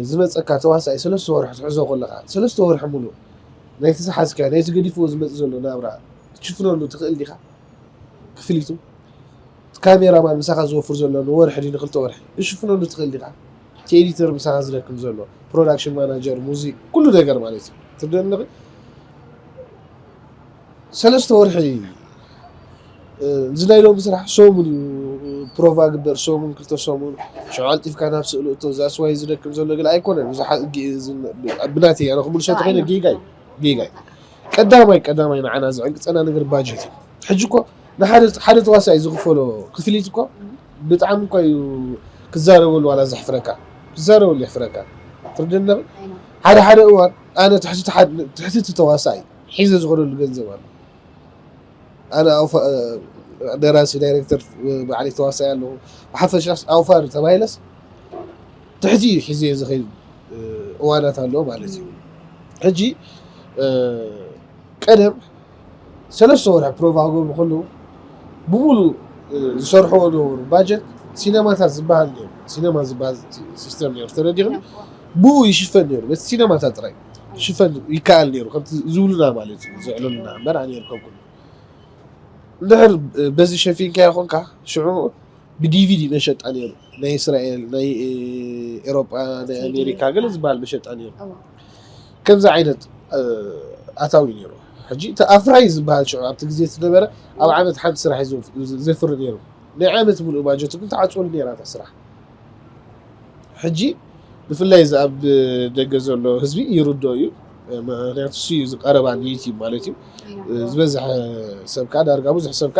ዝመፀካ ተዋሳኢ ሰለስተ ወርሒ ትሕዞ ከለካ ሰለስተ ወርሒ ሙሉእ ናይቲ ዝሓዝካ ናይቲ ገዲፍዎ ዝመፅ ዘሎ ናብራ ክትሽፍነሉ ትኽእል ዲካ? ክፍሊቱ ካሜራማን ምሳኻ ዝወፍር ዘሎ ንወርሒ ድዩ ንክልተ ወርሒ እሽፍነሉ ትኽእል ዲኻ? እቲ ኤዲተር ምሳኻ ዝደክም ዘሎ ፕሮዳክሽን ማናጀር ሙዚክ ኩሉ ነገር ማለት እዩ። ትርደኒ ሰለስተ ወርሒ እዚ ናይ ሎሚ ስራሕ ሰሙን እዩ። ፕሮቫ ግበር ሰሙን ክልተ ሰሙን ሽዑ ቀልጢፍካ ናብ ስእሊ እቶ ዛስዋይ ዝደክም ዘሎ ገለ ኣይኮነን። ብናተይ ኣነ ክምልሶ ተኮይነ ጌጋ እዩ። ጌጋ እዩ። ቀዳማይ ቀዳማይ ንዓና ዝዕንቅፀና ነገር ባጀት እዩ። ሕጂ እኮ ንሓደ ተዋሳኢ ዝኽፈሎ ክፍሊት እኮ ብጣዕሚ እኮ እዩ ክዛረበሉ ዋላ ዘሕፍረካ ክዛረበሉ የሕፍረካ። ትርድነ ሓደ ሓደ እዋን ኣነ ትሕቲ ተዋሳኢ ሒዘ ዝኸደሉ ገንዘብ ኣሎ። ኣነ ደራሲ ዳይሬክተር ባዕለይ ተዋሳኢ ኣለኹ። ብሓፈሻስ ኣውፋር ተባሂለስ ትሕቲ እዩ ሒዘ ዝኸይድ እዋናት ኣለዎ ማለት እዩ። ሕጂ ቀደም ሰለስተ ወርሒ ፕሮቫ ክገብሩ ከለዉ ብሙሉ ዝሰርሕዎ ነበሩ ባጀት ሲነማታት ዝበሃል ነሩ ሲነማ ዝበሃል ሲስተም ነሩ ተረዲኹም ብኡ ይሽፈን ነሩ በቲ ሲነማታት ጥራይ ሽፈን ይከኣል ነሩ ከምቲ ዝብሉና ማለት እዩ ዘዕለሉና እምበር ኣነ የርከብኩም እንድሕር በዚ ሸፊንካ ይኾንካ ሽዑ ብዲቪዲ መሸጣ ነሩ ናይ እስራኤል ናይ ኤሮጳ ናይ ኣሜሪካ ገለ ዝበሃል መሸጣ ነሩ ከምዚ ዓይነት ኣታዊ ነሩ ሕጂ እቲ ኣፍራይ ዝበሃል ሽዑ ኣብቲ ግዜ ዝነበረ ኣብ ዓመት ሓንቲ ስራሕ ዘፍሪ ነሩ ናይ ዓመት ሙሉእ ባጀቱ ግን ተዓፅወሉ ነራ እታ ስራሕ ሕጂ ብፍላይ እዚ ኣብ ደገ ዘሎ ህዝቢ ይርዶ እዩ ምክንያቱ እሱ እዩ ዝቀረባ ንዩቲብ ማለት እዩ ዝበዝሐ ሰብካ ዳርጋ ብዙሕ ሰብካ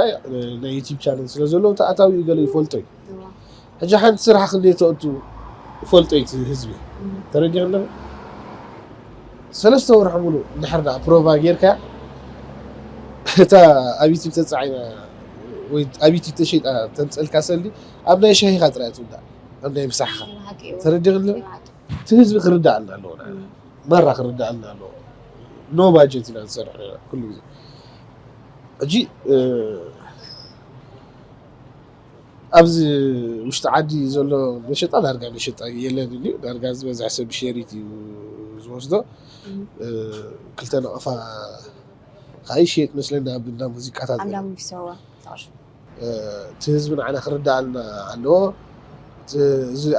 ናይ ዩቲብ ቻነል ስለ ዘለዎ ተኣታዊ ገለ ይፈልጦ እዩ ሕጂ ሓንቲ ስራሕ ክንደይ ተእቱ ይፈልጦ እዩ ህዝቢ ተረዲኹ ኣለኹ ሰለስተ ወርሒ ሙሉ እንድሕር ዳ ፕሮቫ ጌርካ እታ ኣብ ዩቲብ ተፃዒና ወይ ኣብ ዩቲብ ተሸይጣ ተምፀልካ ሰልዲ ኣብ ናይ ሻሂኻ ጥራይ ትውዳእ ኣብ ናይ ምሳሕኻ ተረዲኽኒ እቲ ህዝቢ ክርዳእ ኣለና ኣለዎ ማራ ክርዳእ ኣለና ኣለዎ ኖ ባጀት ኢና ንሰርሕ ኩሉ ግዜ ሕጂ ኣብዚ ውሽጢ ዓዲ ዘሎ መሸጣ ዳርጋ መሸጣ የለን እዩ ዳርጋ ዝበዝሕ ሰብ ሸሪት እዩ ዝወስዶ ክልተ ነቐፋ ከዓ ይሽየጥ መስለኒ ኣብ እንዳ ሙዚቃታት እቲ ህዝቢ ንዓና ክርዳኣልና ኣለዎ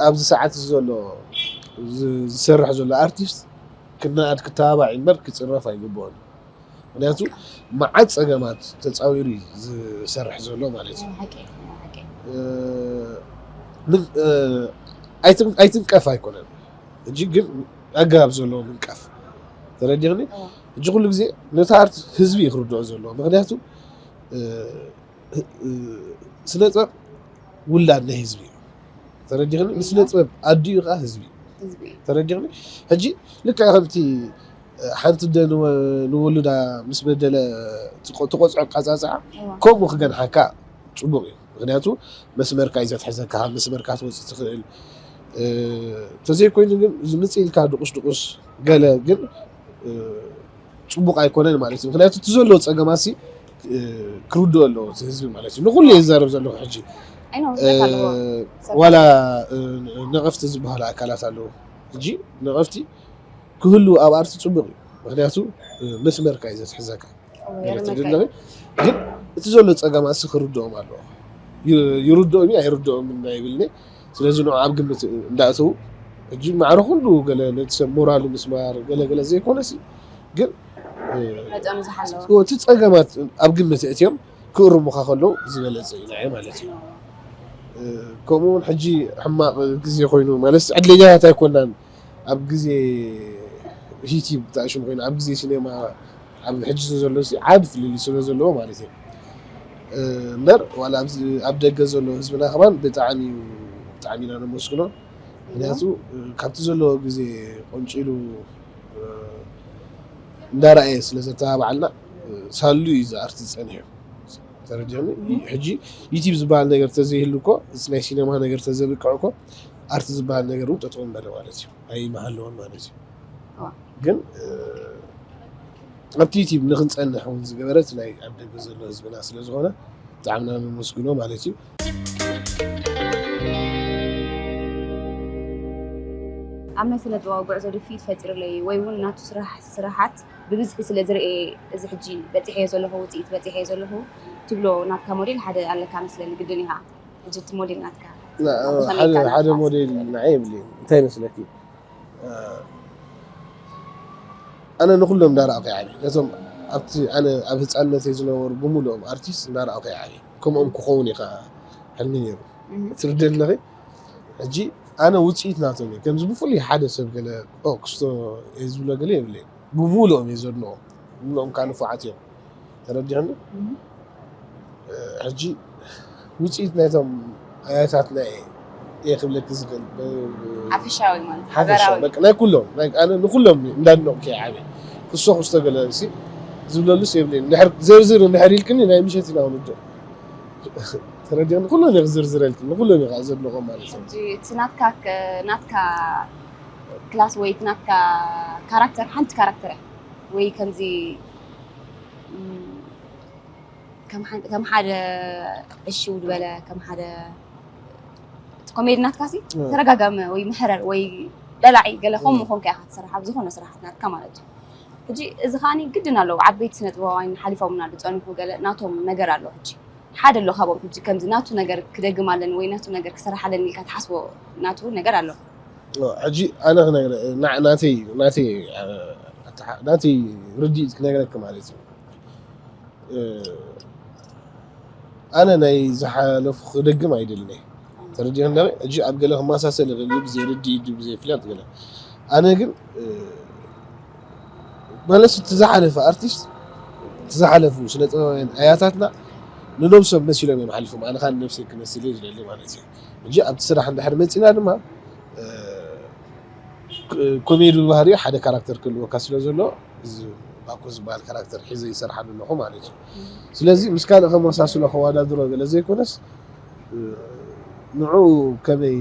ኣብዚ ሰዓት ዘሎ ዝሰርሕ ዘሎ ኣርቲስት ክነኣድ ክተባባዕ እምበር ክፅረፍ ኣይግብኦን ምክንያቱ መዓት ፀገማት ተፃዊሩ እዩ ዝሰርሕ ዘሎ ማለት እዩ። ሓቂ ሓቂ እ፣ ምን- እ፣ ኣይትን- ኣይትንቀፍ ኣይኮነን። እጂ ግን ኣገባብ ዘለዎ ምንቃፍ ተረዲኽኒ። እዋ። እጂ ኩሉ ግዜ ነቲ ኣርት ህዝቢ እዩ ክርድኦ ዘለዎ። ምክንያቱ እ፣ እ፣ ስነ ጥበብ ውላድ ናይ ህዝቢ እዩ። ተረዲኽኒ? ንስነ ጥበብ ኣዲኡ ከዓ ህዝቢ እዩ። ህዝቢ እዩ። ተረዲኽኒ? ሕጂ ልክዕ ከምቲ ሓንቲ ኣደ ንወ- ንወሉዳ ምስ በደለ ትቆ- ትቆፅዖ ኣቃፃፅዓ እዋ። ከምኡ ክገንሓካ ፅቡቅ እዩ። ምክንያቱ መስመርካ እዩ ዘትሕዘካ፣ መስመርካ ትወፅእ ትኽእል። እ፣ ተዘይኮይኑ ግን ዝምፅእ ኢልካ ድቁስ ድቁስ ገለ ግን እ፣ ፅቡቅ ኣይኮነን ማለት እዩ። ምክንያቱ እቲ ዘለዎ ፀገማሲ እ፣ ክርድኦ ኣለዎ እቲ ህዝቢ ማለት እዩ። ንኩሉ እየ ዝዛረብ ዘለኹ ሕጂ ኣይኖ እ፣ ኣለዎ ዋላ እ፣ ነቐፍቲ ዝበሃሉ ኣካላት ኣለዉ። ሕጂ ነቐፍቲ ክህሉ ኣብ ኣርቲ ፅቡቅ እዩ። ምክንያቱ እ፣ መስመርካ እዩ ዘትሕዘካ። ገለ ትድለኺ ግን እቲ ዘሎ ፀገማሲ ክርድኦም ኣለዎ። ይ- ይርድኦም እዩ ኣይርድኦም እንዳይብልኒ። ስለዚ ንዑ ኣብ ግምት እንዳእተዉ ሕጂ ማዕረ ኩሉ ገለ ነቲ ሰብ ሞራሉ ምስባር ገለ ገለ ዘይኮነሲ ግን እ፣ መጠኑ ዝሓለወ እቲ ፀገማት ኣብ ግምት እትዮም ክእርሙኻ ከለዉ ዝበለፀ እዩ ንዓይ ማለት እዩ። እ፣ ከምኡ እውን ሕጂ ሕማቕ ግዜ ኮይኑ ማለት ዕድለኛታት ኣይኮናን። ኣብ ግዜ ዩቲዩብ ተኣሽሙ ኮይኑ ኣብ ግዜ ሲኔማ ኣብ ሕጂ ዘሎ ሲ ዓቢ ፍልልይ ስለ ዘለዎ ማለት እዩ። እ፣ እምበር ዋላ ኣብዚ ኣብ ደገ ዘሎ ህዝብና ከማን ብጣዕሚ እዩ ብጣዕሚ ኢና ነመስግኖ። ምክንያቱ እ፣ ካብቲ ዘለዎ ግዜ ቆንጪሉ እ፣ እንዳረኣየ ስለ ዘተባብዓልና እ፣ ሳሉ እዩ እዚ ኣርቲ ዝፀንሕ እዩ። ተረዲእኒ? ሕጂ ዩቲዩብ ዝበሃል ነገር ተዘይህሉ እኮ እዚ ናይ ሲኔማ ነገር ተዘብቅዕ እኮ ኣርቲ ዝበሃል ነገር እውን ጠጠው ምበለ ማለት እዩ። ኣይመሃለወን ማለት እዩ። እዋ። ግን እ፣ ኣብቲ ዩቲዩብ ንክንፀንሕ እውን ዝገበረት ናይ ኣብ ደገ ዘሎ ህዝብና ስለ ዝኾነ ብጣዕሚ ኢና ነመስግኖ ማለት እዩ። ኣብ ናይ ስነ ጥበባዊ ጉዕዞ ድፍኢት ፈጢሩለይ ወይ እውን ናቱ ስራሕ ስራሓት ብብዝሒ ስለ ዝርኤ እዚ ሕጂ በፂሐዮ ዘለኹ ውፅኢት በፂሐዮ ዘለኹ ትብሎ ናትካ ሞዴል ሓደ ኣለካ መስለኒ ግድን ኢኻ ሕጂ እቲ ሞዴል ናትካ ና- ብኸመይ ሓደ ኢልካ ሓደ ናትካ ሞዴል ንዓይ የብለይን እንታይ መስለኪ ኣነ ንኩሎም እንዳረኣኹ ይዓቢ ነቶም ኣብቲ ኣነ ኣብ ህፃንነተይ ዝነበሩ ብምሉኦም ኣርቲስት እንዳረኣኹ ይዓቢ ከምኦም ክኸውን ኢኻ ሕልሚ ነይሩ እህ፣ ትርድእ ኣለኺ ሕጂ ኣነ ውፅኢት ናቶም እየ ከምዚ ብፍሉይ ሓደ ሰብ ገለ ኦ ክስቶ እየ ዝብሎ ገለ የብለይን ብምሉኦም እየ ዘድንቖም ብምሉኦም ከዓ ንፉዓት እዮም ተረዲኸኒ እህ። ሕጂ ውፅኢት ናይቶም ኣያታትና እየ እየ ክብለኪ ዝኽእል ብ- ሓፈሻዊ ማለት ሓፈሻ ሃገራዊ በቃ ናይ ኩሎም ናይ ኣነ ንኩሎም እንዳድነቕኩ እየ ዓብየ ክሶ ክስቶ ገለ ሲ ዝብለሉስ የብለይን ድሕር ዘርዝር እንድሕር ኢልክኒ ናይ ምሸት ኢና ክንውድእ ተረዲእኒ ኩሎም እየ ክዝርዝረልክኒ ንኩሎም እየ ከዓ ዘድንቖም ማለት እዩ ሕጂ እቲ ናትካ ክ- ናትካ ክላስ ወይ እቲ ናትካ ካራክተር ሓንቲ ካራክተር እያ ወይ ከምዚ ም፣ ከም ሓን- ከም ሓደ ዕሽው ዝበለ ከም ሓደ እቲ ኮሜዲ ናትካ ሲ እ። ተረጋጋሚ ወይ ምሕረር ወይ በላዒ ገለ ከምኡ ኮንካ ኢኻ ትሰርሕ ኣብ ዝኾነ ስራሓት ናትካ ማለት እዩ ሕጂ እዚ ከዓኒ ግድን ኣለዎ ዓበይቲ ስነ ጥበባውያን ሓሊፎምና ዝፀንሑ ገለ ናቶም ነገር ኣሎ ሕጂ ሓደ ኣሎ ካብኦም ሕጂ ከምዚ ናቱ ነገር ክደግም ኣለኒ ወይ ናቱ ነገር ክሰርሕ ኣለኒ ኢልካ ትሓስቦ ናቱ ነገር ኣሎ ሕጂ ኣነ ክነግረ ና- ናተይ ናተይ እ፣ ኣተሓ- ናተይ ርድኢት ክነግረኪ ማለት እዩ እ፣ ኣነ ናይ ዝሓለፉ ክደግም ኣይደልን እየ ተረዲኦ እንዳ ሕጂ ኣብ ገለ ክመሳሰል ይኽእል እዩ ብዘይ ርድኢት ብዘይ ፍላጥ ገለ ኣነ ግን እ፣ ማለት እቲ ዝሓለፈ ኣርቲስት እቲ ዝሓለፉ ስነ ጥበባውያን ኣያታትና ንነብሶም መሲሎም እዮም ሓሊፎም ኣነ ከዓ ንነብሰይ ክመስል እየ ዝደሊ ማለት እዩ ሕጂ ኣብቲ ስራሕ እንድሕር መፂና ድማ እ፣ ኮሜዲ ብባህሪኡ ሓደ ካራክተር ክህልወካ ስለ ዘሎ እዚ ባኮ ዝበሃል ካራክተር ሒዘ ይሰርሓሉ ኣለኹ ማለት እዩ ስለዚ ምስ ካልእ ከመሳስሎ ከወዳድሮ ገለ ዘይኮነስ እ፣ ንዑ ከመይ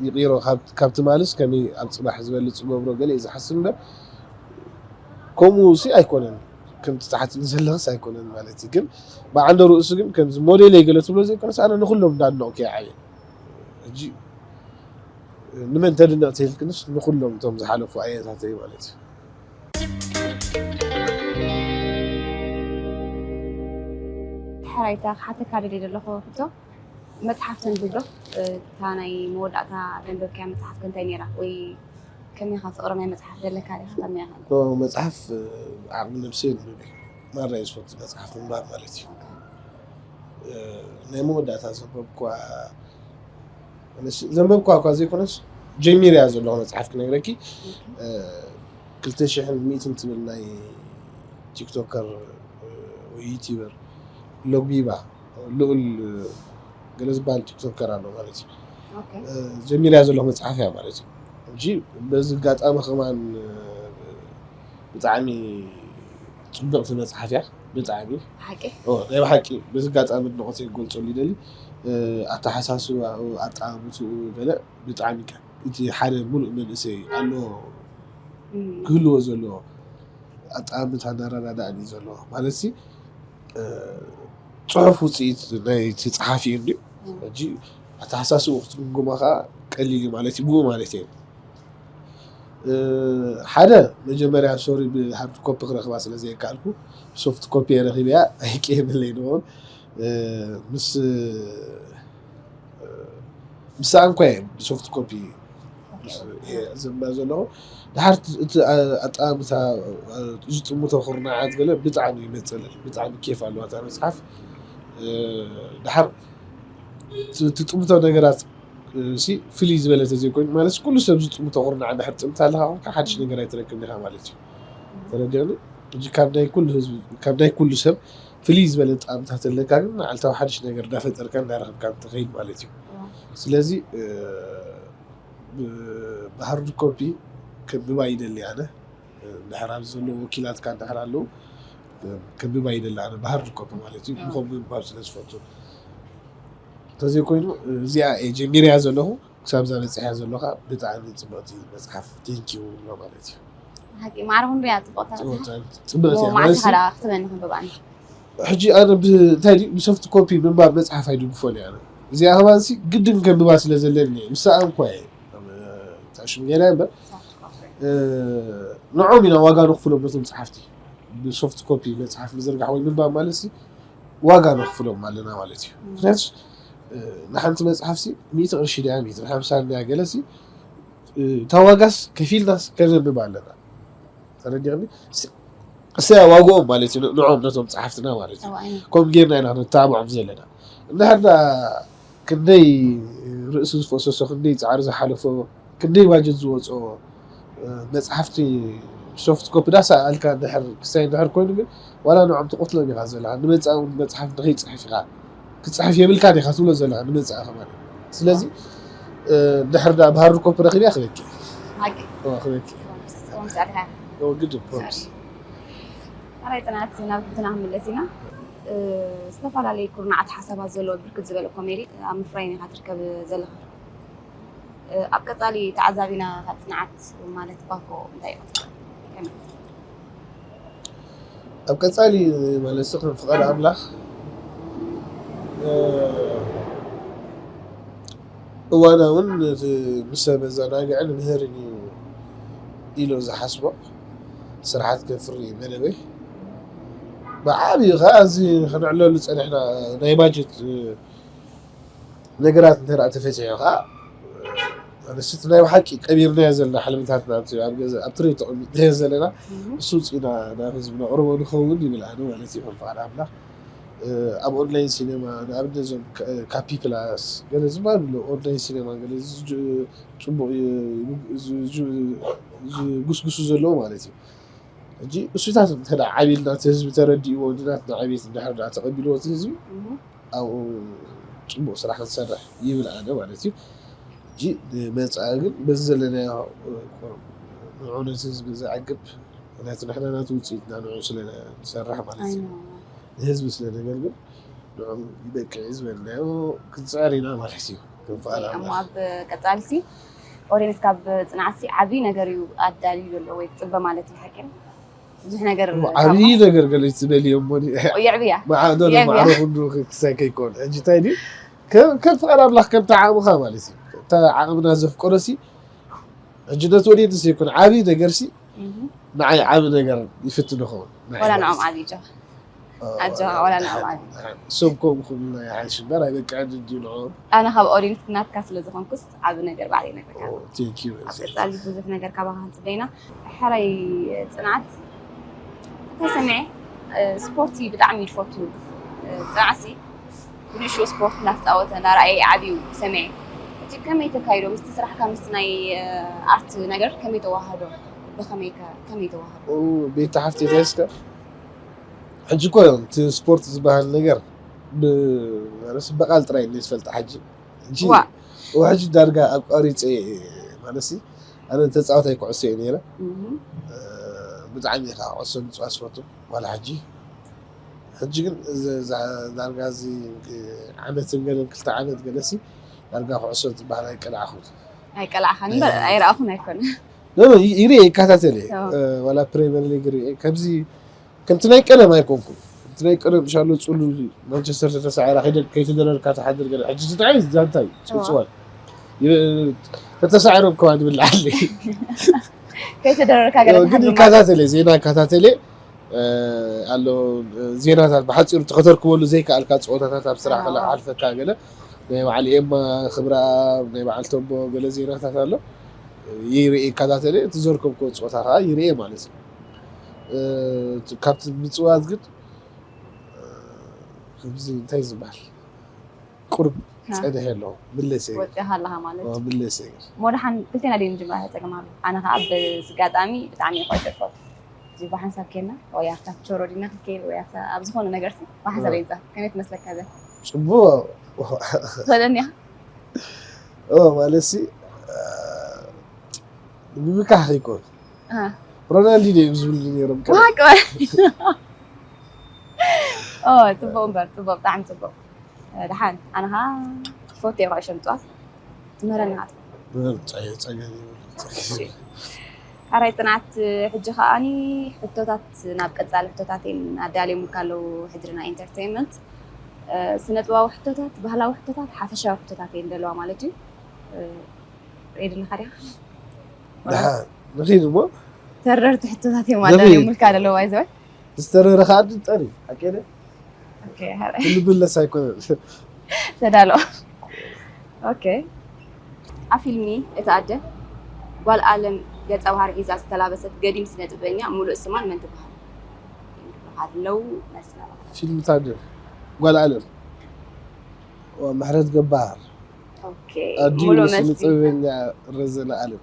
ይቕይሮ ካብ- ካብ ትማልስ ከመይ ኣብ ፅባሕ ዝበልፅ ገብሮ ገለ እዩ ዝሓስብ እምበር ከምኡ ሲ ኣይኮነን ከምቲ ትሓትኒ ዘለኽስ ኣይኮነን ማለት እዩ ግን ብዓንደ ርእሱ ግን ከምዚ ሞዴለይ ገለ ትብሎ ዘይኮነስ ኣነ ንኩሎም እንዳድነቕኩ እየ ዓብየ ሕጂ ንመን ተድንቕ ተይልክንስ ንኩሎም እቶም ዝሓለፉ ኣያታተይ ማለት እዩ ሓራይታ ክሓተካ ደልየ ዘለኹ ሕቶ መፅሓፍ ተንብብ ዶ እታ ናይ መወዳእታ ዘንበብካያ መፅሓፍ ከ እንታይ ነይራ ወይ ከመይ ኢኻ ፍቕሪ ናይ መጽሓፍ ዘለካ ዲኻ? ከመይ ኢኻ? መፅሓፍ ዓቕሚ ነብሰይ የንብብ እየ። ማራ እየ ዝፈቱ መፅሓፍ ምንባብ ማለት እዩ። ናይ መወዳእታ ዘንበብኳ ዘንበብኳ እኳ ዘይኮነስ ጀሚርያ ዘለኹ መፅሓፍ ክነግረኪ። ክልተ ሽሕን ሚእትን ትብል ናይ ቲክቶከር ወይ ዩቲበር ሎግቢባ ልኡል ገለ ዝበሃል ቲክቶከር ኣሎ ማለት እዩ። ጀሚርያ ዘለኹ መፅሓፍ እያ ማለት እዩ። እንጂ በዚ ኣጋጣሚ ከማን ብጣዕሚ ፅብቕቲ መፅሓፍ እያ። ብጣዕሚ ሓቂ ናይ ብሓቂ በዚ ኣጋጣሚ ኣድናቖተይ ክገልፀሉ ይደሊ። ኣተሓሳስባኡ ኣጠማምትኡ ገለ ብጣዕሚ እቲ ሓደ ሙሉእ መንእሰይ ኣሎ ክህልዎ ዘለዎ ኣጠማምታ ኣረዳድኣን እዩ ዘለዎ ማለት ሲ ፅሑፍ ውፅኢት ናይቲ ፀሓፊ እዩ እንድዩ። ሕጂ ኣተሓሳስብኡ ክትግምግሞ ከዓ ቀሊል እዩ ማለት እዩ። ብኡ ማለት እየ ሓደ መጀመርያ ሶሪ ብሃርድ ኮፒ ክረክባ ስለ ዘየከኣልኩ ብሶፍት ኮፒ እየ ረኪበያ ኣይቀየመለይ ንውን ምስ ምሳኣን እኳ እየ ብሶፍት ኮፒ ዘንባ ዘለኹ ድሓር እቲ ኣጠማምታ ዝጥምቶ ኩርናዓት ገለ ብጣዕሚ ይመፀለል ብጣዕሚ ኬፍ ኣለዋ እታ መፅሓፍ ድሓር ትጥምቶ ነገራት ፍልይ ዝበለ ተዘይኮይኑ ማለት ኩሉ ሰብ ዝጥምቶ ኩርናዕ ድሕር ጥምታ ኣለካ ኮንካ ሓድሽ ነገር ኣይትረክብ ኢኻ ማለት እዩ ተረዲኒ ካብ ናይ ኩሉ ህዝቢ ካብ ናይ ኩሉ ሰብ ፍልይ ዝበለ ጣዕምታት ኣለካ ግን መዓልታዊ ሓድሽ ነገር እንዳፈጠርካ እንዳረከብካ ትኸይድ ማለት እዩ ስለዚ ብሃርድ ኮፒ ከንብባ ይደሊ ኣነ ድሕር ኣብዚ ዘለዉ ወኪላትካ ድሕር ኣለዉ ከንብባ ይደሊ ኣነ ብሃርድ ኮፒ ማለት እዩ ምኸም ምንባብ ስለ ዝፈቱ እንተዘይኮይኑ እዚኣ እየ ጀሚርያ ዘለኹ ክሳብ እዛ በፂሕያ ዘለኻ ብጣዕሚ ፅብቕቲ መፅሓፍ ቴንኪዩ ንብሎ ማለት እዩ ሓቂ ማዕረ ክንሪኣ ፅቡቕታ ፅብቕቲ እያ ማለት ማዕልቲ ካልኣ ክትበኒ ክንብባኒ ሕጂ ኣነ እንታይ ብሶፍት ኮፒ ምንባብ መፅሓፍ ኣይድግፎን እየ እዚኣ ከማንሲ ግድን ከንብባ ስለ ዘለኒ እየ ምስኣ እንኳ እየ ታሽም ገይራ እምበር ንዖም ኢና ዋጋ ንክፍሎም ነቶም ፀሓፍቲ ብሶፍት ኮፒ መፅሓፍ ምዝርጋሕ ወይ ምንባብ ማለት ዋጋ ነኽፍሎም ኣለና ማለት እዩ ምክንያቱ ንሓንቲ መፅሓፍሲ ሚእቲ ቅርሺ ድያ ሚእቲ ሓምሳ ድያ ገለሲ እታ ዋጋስ ከፊልናስ ከነንብብ ኣለና ተረዲቕኒ እሰያ ዋግኦም ማለት እዩ ንዖም ነቶም ፀሓፍትና ማለት እዩ ከምኡ ጌርና ኢና ነተባብዖም ዘለና እንድሕር ዳ ክንደይ ርእሲ ዝፈሰሶ ክንደይ ፃዕሪ ዝሓለፎ ክንደይ ባጀት ዝወፅኦ መፅሓፍቲ ሶፍት ኮፒ ዳሳ ኣልካ ድሕር ክሳይ ድሕር ኮይኑ ግን ዋላ ንዖም ትቆትሎም ኢኻ ዘለካ ንመፃእ እውን መፅሓፍ ንከይፅሕፍ ኢኻ ክፅሕፍ የብልካ ዲኻ ትብሎ ዘለካ ንመፃእ ከማን ስለዚ ድሕር ዳ ብሃርድ ኮፒ ረኪብያ ክበኪ ሓቂ ክበኪ ወምሳልካ ግድ ፕሮሚስ ኣራይ ፅናት ናብ ትንትና ክንምለስ ኢና ዝተፈላለዩ ኩርናዓት ሓሳባት ዘለዎ ብርክት ዝበለ ኮሜዲ ኣብ ምፍራይ ኢኻ ትርከብ ዘለኻ ኣብ ቀፃሊ ተዓዛቢና ካብ ፅንዓት ማለት ባኮ እንታይ እዩ ኣብ ቀፃሊ ማለት ከም ፍቃድ ኣምላኽ እዋናውን ምስ ሰብ ዘናግዕን ምህርን እዩ ኢሎ ዝሓስቦ ስራሓት ከፍሪ መደበይ ብዓብዩ ከዓ እዚ ክንዕለሉ ፀኒሕና ናይ ባጀት ነገራት እንተ ተፈፂሑ ከዓ ኣነስቲ ናይ ብሓቂ ቀቢርናዮ ዘለና ሕልምታትና ኣብ ትሬ ተቐሚጥናዮ ዘለና እሱ ውፅኢና ናብ ህዝቢ ነቕርቦ ንኸውን ይብል ኣነ ማለት እዩ ከም ፍቃድ ኣምላኽ ኣብ ኦንላይን ሲኔማ ንኣብነት እዞም ካፒ ፕላስ ገለ ዝበሃሉ ኣለዉ ኦንላይን ሲኔማ ገለ ጽቡቅ ዝጉስጉሱ ዘለዉ ማለት እዩ ሕጂ እሱታት እንተ ዓቢልና እቲ ህዝቢ ተረዲእዎ ናትና ዕቤት እንድሕር ተቐቢልዎ እቲ ህዝቢ ኣብኡ ፅቡቅ ስራሕ ክንሰርሕ ይብል ኣነ ማለት እዩ ሕጂ ንመፃኢ ግን በዚ ዘለናዮ ንዑ ነቲ ህዝቢ ዘዕግብ ምክንያቱ ንሕና ናቲ ውፅኢትና ንዑ ስለ ንሰርሕ ማለት እዩ ንህዝቢ ስለ ነገልግል ንዑ ይበቅዕ ዝበልናዮ ክንፅዕር ኢና ማለት እዩ ክንፈኣል እሞ ኣብ ቀፃልሲ ኦዲንስ ካብ ፅንዓትሲ ዓብዪ ነገር እዩ ኣዳልዩ ዘሎ ወይ ክፅበ ማለት እዩ ሓቂ ብዙሕ ነገር ዓብዪ ነገር ገለ ትበልዮ እሞ የዕብያ ማዕዶ የዕብያ። ማዕሮ ክንዱ ክሳይ ከይኮን ሕጂ እንታይ ድዩ ከም ከም ፍቃድ ኣምላኽ ከም ተዓቕምኻ ማለት እዩ እታ ዓቕምና ዘፍቀዶ ሲ ሕጂ ነቲ ወዲት ሲ ይኮን ዓብዪ ነገር ሲ ንዓይ ዓብዪ ነገር ይፍትን ይኸውን ንዓይ ወላ ማለት ንኦም እዩ። ዓብዪ ጆ ኣጆኻ፣ ዋላ ንዕኦም። እሶም ከምኹም ናይ ሓይሽ እምበር ኣይበቅዐን እንድዩ ንዕኦም። ኣነ ካብ ኦዲንስ ናትካ ስለ ዝኾንኩስ ዓቢ ነገር ባዕለይ ነግረካ። ኦ፣ thank you። ኣብ ቀጻሊ ብዙሕ ነገር ካባኻ ክንጽበ ኢና። ሕራይ ጽንዓት እንታይ ሰሚዐ፣ እ፣ ስፖርት ብጣዕሚ እዩ ዝፈቱ። እ፣ ጽንዓትሲ ብንእሽቶ ስፖርት እናተጻወተ እናረኣየ ዓብዩ ሰሚዐ። እቲ ከመይ ተካይዶ ምስቲ ስራሕካ ምስቲ ናይ፣ እ፣ ኣርት ነገር ከመይ ተዋሃዶ? ብኸመይ ከ-፣ ከመይ ተዋሃዶ? ኦ፣ ቤት ሓፍቲ እንታይ እስከ? ሕጂ እኮ እቲ ስፖርት ዝበሃል ነገር ብ-፣ ማለት ብቓል ጥራይ እንደ ዝፈልጥ ሕጂ። ሕጂ ዋ። ዋ፣ ሕጂ ዳርጋ ኣቋሪጸ እየ። ማለትሲ ኣነ ተጻዋታይ ኩዕሶ እየ ነይረ። እም። እ፣ ብጣዕሚ ከዓ ኩዕሶ ምጽዋት ዝፈቱ ዋላ ሕጂ። ሕጂ ግን እዚ፣ እዛ ዳርጋ እዚ ዓመትን ገለን ክልተ ዓመት ገለሲ ዳርጋ ኩዕሶ ዝበሃል ኣይቀላዕኹን። ኣይቀላዕኻን እምበር ኣይረኣኹን ኣይኮነ። ኖ፣ ኖ፣ ይ-፣ ይርኢ ይከታተል እየ። ኣዎ። እ፣ ዋላ ፕሪምየር ሊግ ይርኢ። ከምዚ ከምቲ ናይ ቀደም ኣይኮንኩን። ከምቲ ናይ ቀደም ሻሎ ጽሉል ማንቸስተር ተተሳዒራ ከይደ-፣ ከይተደረርካ ትሓድር ገለ። ሕጂ እንታይ ዛንታይ ጽዋን ተተሳዒሮም ከዋ ንብልዓለይ። ከይተደረርካ ገለ ግን ይከታተለ፣ ዜና ይከታተለ፣ እ፣ ኣሎ፣ እ፣ ዜናታት ብሓጺሩ ተኸተርክበሉ ዘይከኣልካ ጸወታታት ኣብ ስራሕ ከላ ኣዎ። ሓልፈካ ገለ ናይ በዓል ኤማ ክብረኣብ፣ ናይ በዓል ተቦ ገለ ዜናታት ኣሎ። ይርኢ ይከታተለ፣ እቲ ዘርከብክዎ ጸወታ ከኣ ይርኢ ማለት እዩ። እ፣ ካብቲ ምጽዋት ግን፣ እ፣ ከምዚ እንታይ ዝበሃል? ቁሩብ ሃ። ጸኒሐ ኣለኹ። ምለሰ። ወጺኻ ኣለኻ ማለት ኦ፣ እዩ። ምለሰ። እሞ ደሓን ክልቴና ደይ ንጅምራ ጸገም ኣሎ። ኣነ ከኣ በዚ ኣጋጣሚ ብጣዕሚ እየ ኩዕሾ ዝፈቱ። እዚ ብሓንሳብ ኬና ወይ ኣብታ ቾሮ ዲና ክትከይድ ወይ ኣብታ ኣብ ዝኾነ ነገርሲ ብሓንሳብ እ። የንጻ። ከመይ ትመስለካ እዛ? ጽቡቕ። ትኽእለኒ እያ? ኦ፣ ማለትሲ፣ እ፣ ንምምካሕ ከይኮን። እ። ሮናልዲኖ እዮም ዝብሉ ነይሮም። ዋቅ በል። ኦ፣ ጽቡቕ እምበር፣ ጽቡቕ፣ ብጣዕሚ ጽቡቕ። እ፣ ደሓን፣ ኣነ ኸኣ ክፈቱ እየ ኩዕሾ ምጽዋት። ትምህረኒ ኢኻ። ምንም ጸገ-፣ ጸገም የብሉን። ሕራይ ጽንዓት፣ ሕጂ ከኣኒ ሕቶታት ናብ ቀጻሊ ሕቶታት እዮም ኣዳልዮምልካ ኣለዉ። ሕድርና ኢንተርቴይንመንት፣ እ፣ ስነ ጥበባዊ ሕቶታት፣ ባህላዊ ሕቶታት፣ ሓፈሻዊ ሕቶታት እየን ዘለዋ ማለት እዩ። እ፣ ሬዲ ኣለኻ ዲኻ? ደሓን፣ ንኺድ እሞ። ተረርቲ ሕቶታት እዮም ንኺድ። ኣዳልዮምልካ ዘለዉ፣ ባይ ዘ ወይ። ዝተረረ ከዓ ድጠሪ፣ ሓቂ ደ? ኦኬ፣ ሕራይ። ክንምለስ ኣይኮነን። ተዳሎ። ኦኬ። ኣብ ፊልሚ እታ ኣደ ጓል ኣለም ገጸ ባህሪ ሒዛ ዝተላበሰት ገዲም ስነ ጥበበኛ ሙሉእ ስማ መን ትበሃል? ኣለዉ መስላ። ፊልም ታደ ጓል ኣለም። ዋ፣ ምሕረት ገባር። ኦኬ። ኣዲኡ ሙሉእ ንስነ መስሊ። ጥበበኛ ረዘነ ኣለም።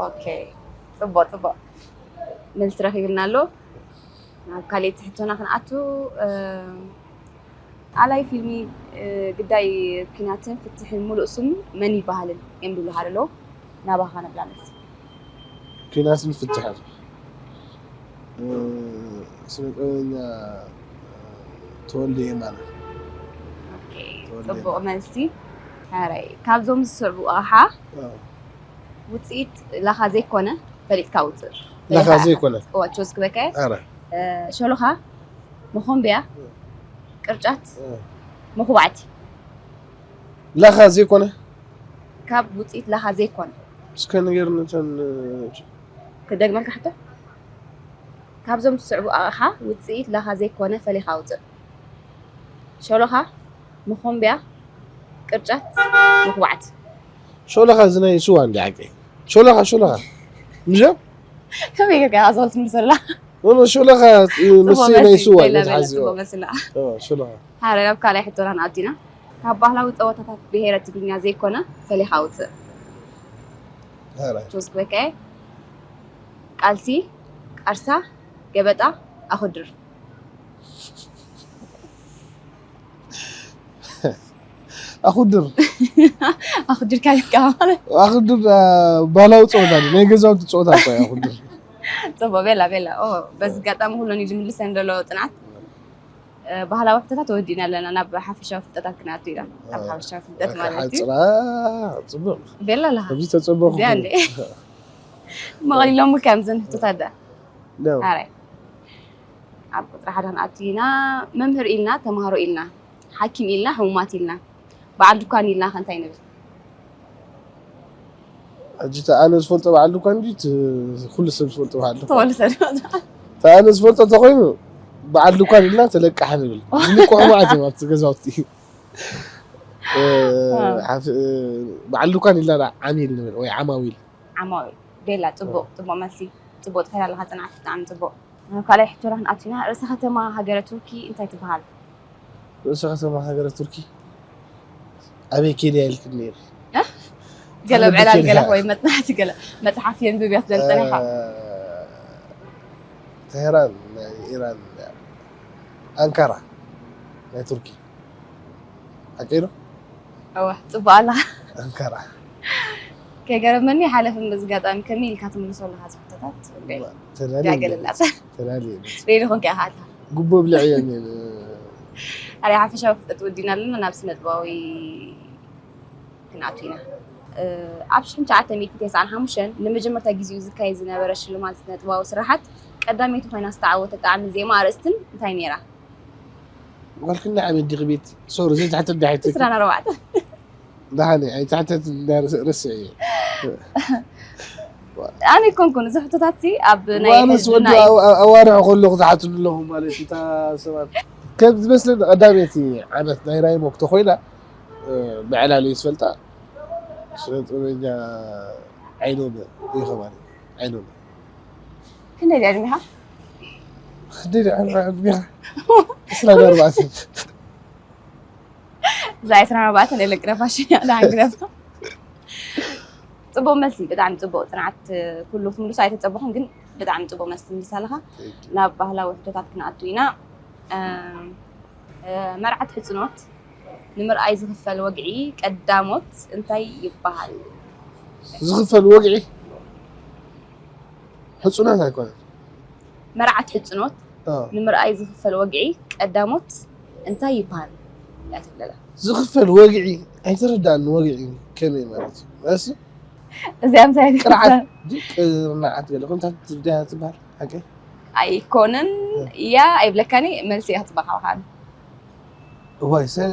ኦኬ። ጽቡቕ፣ ጽቡቕ። መልሲ ረኺብልና ኣሎ። ናብ ካልኣይቲ ሕቶና ክንኣቱ፣ እ፣ ኣላይ ፊልሚ፣ እ፣ ግዳይ ኲናትን ፍትሕን ሙሉእ ስሙ መን ይበሃልን እዮም ዝብሉኻ ዘለዉ። ናባኻ ነብላ መልሲ። ኲናትን ፍትሕን። እ፣ ስነ ጥበበኛ ተወልደ የማነ። ኦኬ፣ ተወልደ ጽቡቕ የማነ። መልሲ። ሕራይ፣ ካብዞም ዝስዕቡ ኣቕሓ እ። ውጽኢት ላኻ ዘይኮነ ፈሊጥካ ውጽእ። ላኻ ፈሊጥካ ዘይኮነ። እዋ፣ ቾስ ክበካ እየ። ኣረ። እ፣ ሸሎኻ፣ መኾምብያ፣ ቅርጫት፣ እ። መኹባዕቲ። ላኻ ዘይኮነ? ካብ ውጽኢት ላኻ ዘይኮነ። እስከ ንገርኒ እተን፣ እ፣ ክደግመልካ ሕቶ? ካብዞም ዝስዕቡ ኣቕሓ ውጽኢት ላኻ ዘይኮነ ፈሊኻ ውጽእ። ሸሎኻ፣ መኾምብያ፣ ቅርጫት፣ መኹባዕቲ። ሾለኻ እዚ ናይ ስዋ እንዲ ሓቂ። ሾለኻ፣ ሾለኻ። ምሽ? ከመይ ጌርካ ኢኻ ዝኸልስ ምልሰላ? ኖ፣ ኖ፣ ሾለኻ፣ እ፣ ጽቡቕ መሲ መልሲ። ናይ ስዋ በላ፣ እዩ በላ፣ ዝሓዝዎ። ጽቡቕ መልስላ። ኦ፣ ሾለኻ። ሓደ ናብ ካልኣይ ሕቶና ንኣቲና። ካብ ባህላዊ ጸወታታት ብሄረ ትግርኛ ዘይኮነ ፈሊኻ ውጽእ። ሃራይ። ቾስ ክበካየ፣ ቃልሲ፣ ቃርሳ፣ ገበጣ፣ ኣኹድር። ኣኹድር። ኣኹድር ካልካ ማለት? ኣኹድር፣ አ፣ ባህላዊ ጸወታ እዩ። ናይ ገዛውቲ ጸወታ እኮ እዩ ኣኹድር። ጽቡቕ፣ ቤላ፣ ቤላ። ኦ፣ በዚ ኣጋጣሚ ኩለን እዩ ዝምልሰን ዘሎ ጽንዓት። እ፣ ባህላዊ ሕቶታት ወዲእና ኣለና፣ ናብ ሓፈሻዊ ፍልጠታት ክንኣቱ ኢና። ናብ ሓፈሻዊ ፍልጠት ማለት እዩ። ሓጽራ፣ ጽቡቕ። ቤላ ኣለኻ? ኣብዚ ተጸበኹ። እዚኣ እንዴ? መቐሊሎምልካ እዮም ዘን ሕቶታት ዳ። ነው። ኣራይ። ኣብ ቁጽሪ ሓደ ክንኣቱ ኢና። መምህር ኢልና፣ ተማሃሮ ኢልና፣ ሓኪም ኢልና፣ ሕሙማት ኢልና፣ በዓል ድኳን ኢልና ከ እንታይ ንብል? ሕጂ እቲ ኣነ ዝፈልጦ በዓል ድኳን እንጂ እቲ ኩሉ ሰብ ዝፈልጦ በዓል ድኳን። ተወልሰ ዶ? እቲ ኣነ ዝፈልጦ እንተኾይኑ በዓል ድኳን ኢልና ተለቃሕ ንብል። ዝልቅሑ መዓት እዮም ኣብቲ ገዛውቲ። እ፣ ሓፍ-፣ እ፣ በዓል ድኳን ኢልና ደኣ ዓሚል ንብል ወይ ዓማዊል። ዓማዊል። ቤላ፣ ጽቡቕ፣ ጽቡቕ መልሲ። ጽቡቕ ትኸይድ ኣለኻ ጽንዓት፣ ብጣዕሚ ጽቡቕ። ናብ ካልኣይ ሕቶና ክንኣቱ ኢና። ርእሰ ከተማ ሃገረ ቱርኪ እንታይ ትበሃል? ርእሰ ከተማ ሃገረ ቱርኪ ኣበይ ኬድያ ኢልክኒ ነይሩ። እ? ገለ ኣብ ዕላል ገለ ወይ መጽናዕቲ ገለ መጽሓፍ የንብብ እያ ትደሊ ጸኒኻ። እ፣ ተህራን ናይ ኢራን፣ ኣንካራ ናይ ቱርኪ። ሓቂ ዶ? እወ፣ ጽቡቕ ኣለኻ። ኣንካራ። ከይገረመኒ ሓለፍን በዚ ኣጋጣሚ ከመይ ኢልካ ትምልሶ ኣለኻ ዝሕቶታት? ተላልየ ጋገለላት። ተላልየ። ሬዲ ኮንካ ኢኻ ኣታ። ጉቦ ብልዕዮ እኔ። ኣረ ሓፈሻዊ ፍልጠት ወዲና ኣለና፣ ናብ ስነ ጥበባዊ ክንኣቱ ኢና። እ፣ ኣብ ሽሕን ትሽዓተ ሚእትን ተስዓን ሓሙሽተን ንመጀመርታ ግዜኡ ዝካየድ ዝነበረ ሽልማት ስነ ጥበባዊ ስራሓት ቀዳመይቲ ኮይና ዝተዓወተት ጣዕምን ዜማ ኣርእስትን እንታይ ነይራ? ጓልክና ዓመት ዲኺ ቤት? ሶሪ፣ ዘይትሕተት ዳሕይቲ። ዕስራን ኣርባዕተን። ደሓን እየ፣ ኣይትሕተት እንዳ ርስ-፣ ርስዕ እየ። ኣነ ኣይኮንኩን፣ እዚ ሕቶታት ሲ ኣብ ናይ ዋንስ ህዝብና ወዲ እዩ። ኣው-፣ ኣው-፣ ኣዋርሕ ከለኹ ዝሓትሉ ኣለኹ ማለት እዩ፣ እታ ሰባት። ከም ዝመስለኒ ቀዳመይቲ ዓመት ናይ ራይሞክ ተኾይና፣ እ፣ ብዕላሉ እዩ ዝፈልጣ። ስነ ጥበበኛ ዓይኖመ እዩ ኸማን፣ ዓይኖመ። ክንደይ ድያ ዕድሜኻ? ክንደይ ድያ ዕድሜኻ? ዕስራን ኣርባዕተን። እዛ ዕስራን ኣርባዕተን የለን፣ ግረፋ ሽን እያ፣ ደሓን ግረፋ። ጽቡቕ መልሲ፣ ብጣዕሚ ጽቡቕ ጽንዓት። ኩሉ ክትምልሶ ኣይተጸበኹን፣ ግን ብጣዕሚ ጽቡቕ መልሲ ትምልስ ኣለኻ። Thank you። ናብ ባህላዊ ሕቶታት ክንኣቱ ኢና። እም፣ እ፣ መርዓት ሕጽኖት ንምርኣይ ዝኽፈል ወግዒ ቀዳሞት እንታይ ይበሃል? ዝኽፈል ወግዒ? ሕጽኖት ኣይኮነን። መርዓት ሕጽኖት አ። ንምርኣይ ዝኽፈል ወግዒ ቀዳሞት እንታይ ይበሃል? እያ ትብለላ። ዝኽፈል ወግዒ ኣይተረዳእኒ፣ ወግዒ ከመይ ማለት እዩ? እሱ እዚኣ እንታይ ቅርዓት ትበሃል? ድዩ? ቅርናዓት ገለ ከምታ ትብድያ ትበሃል? ሓቂ? ኣይኮነን። እ። እያ ኣይብለካኒ፣ መልሲ እያ ክትበካ ብሓን። እዋይ፣ ሰ-፣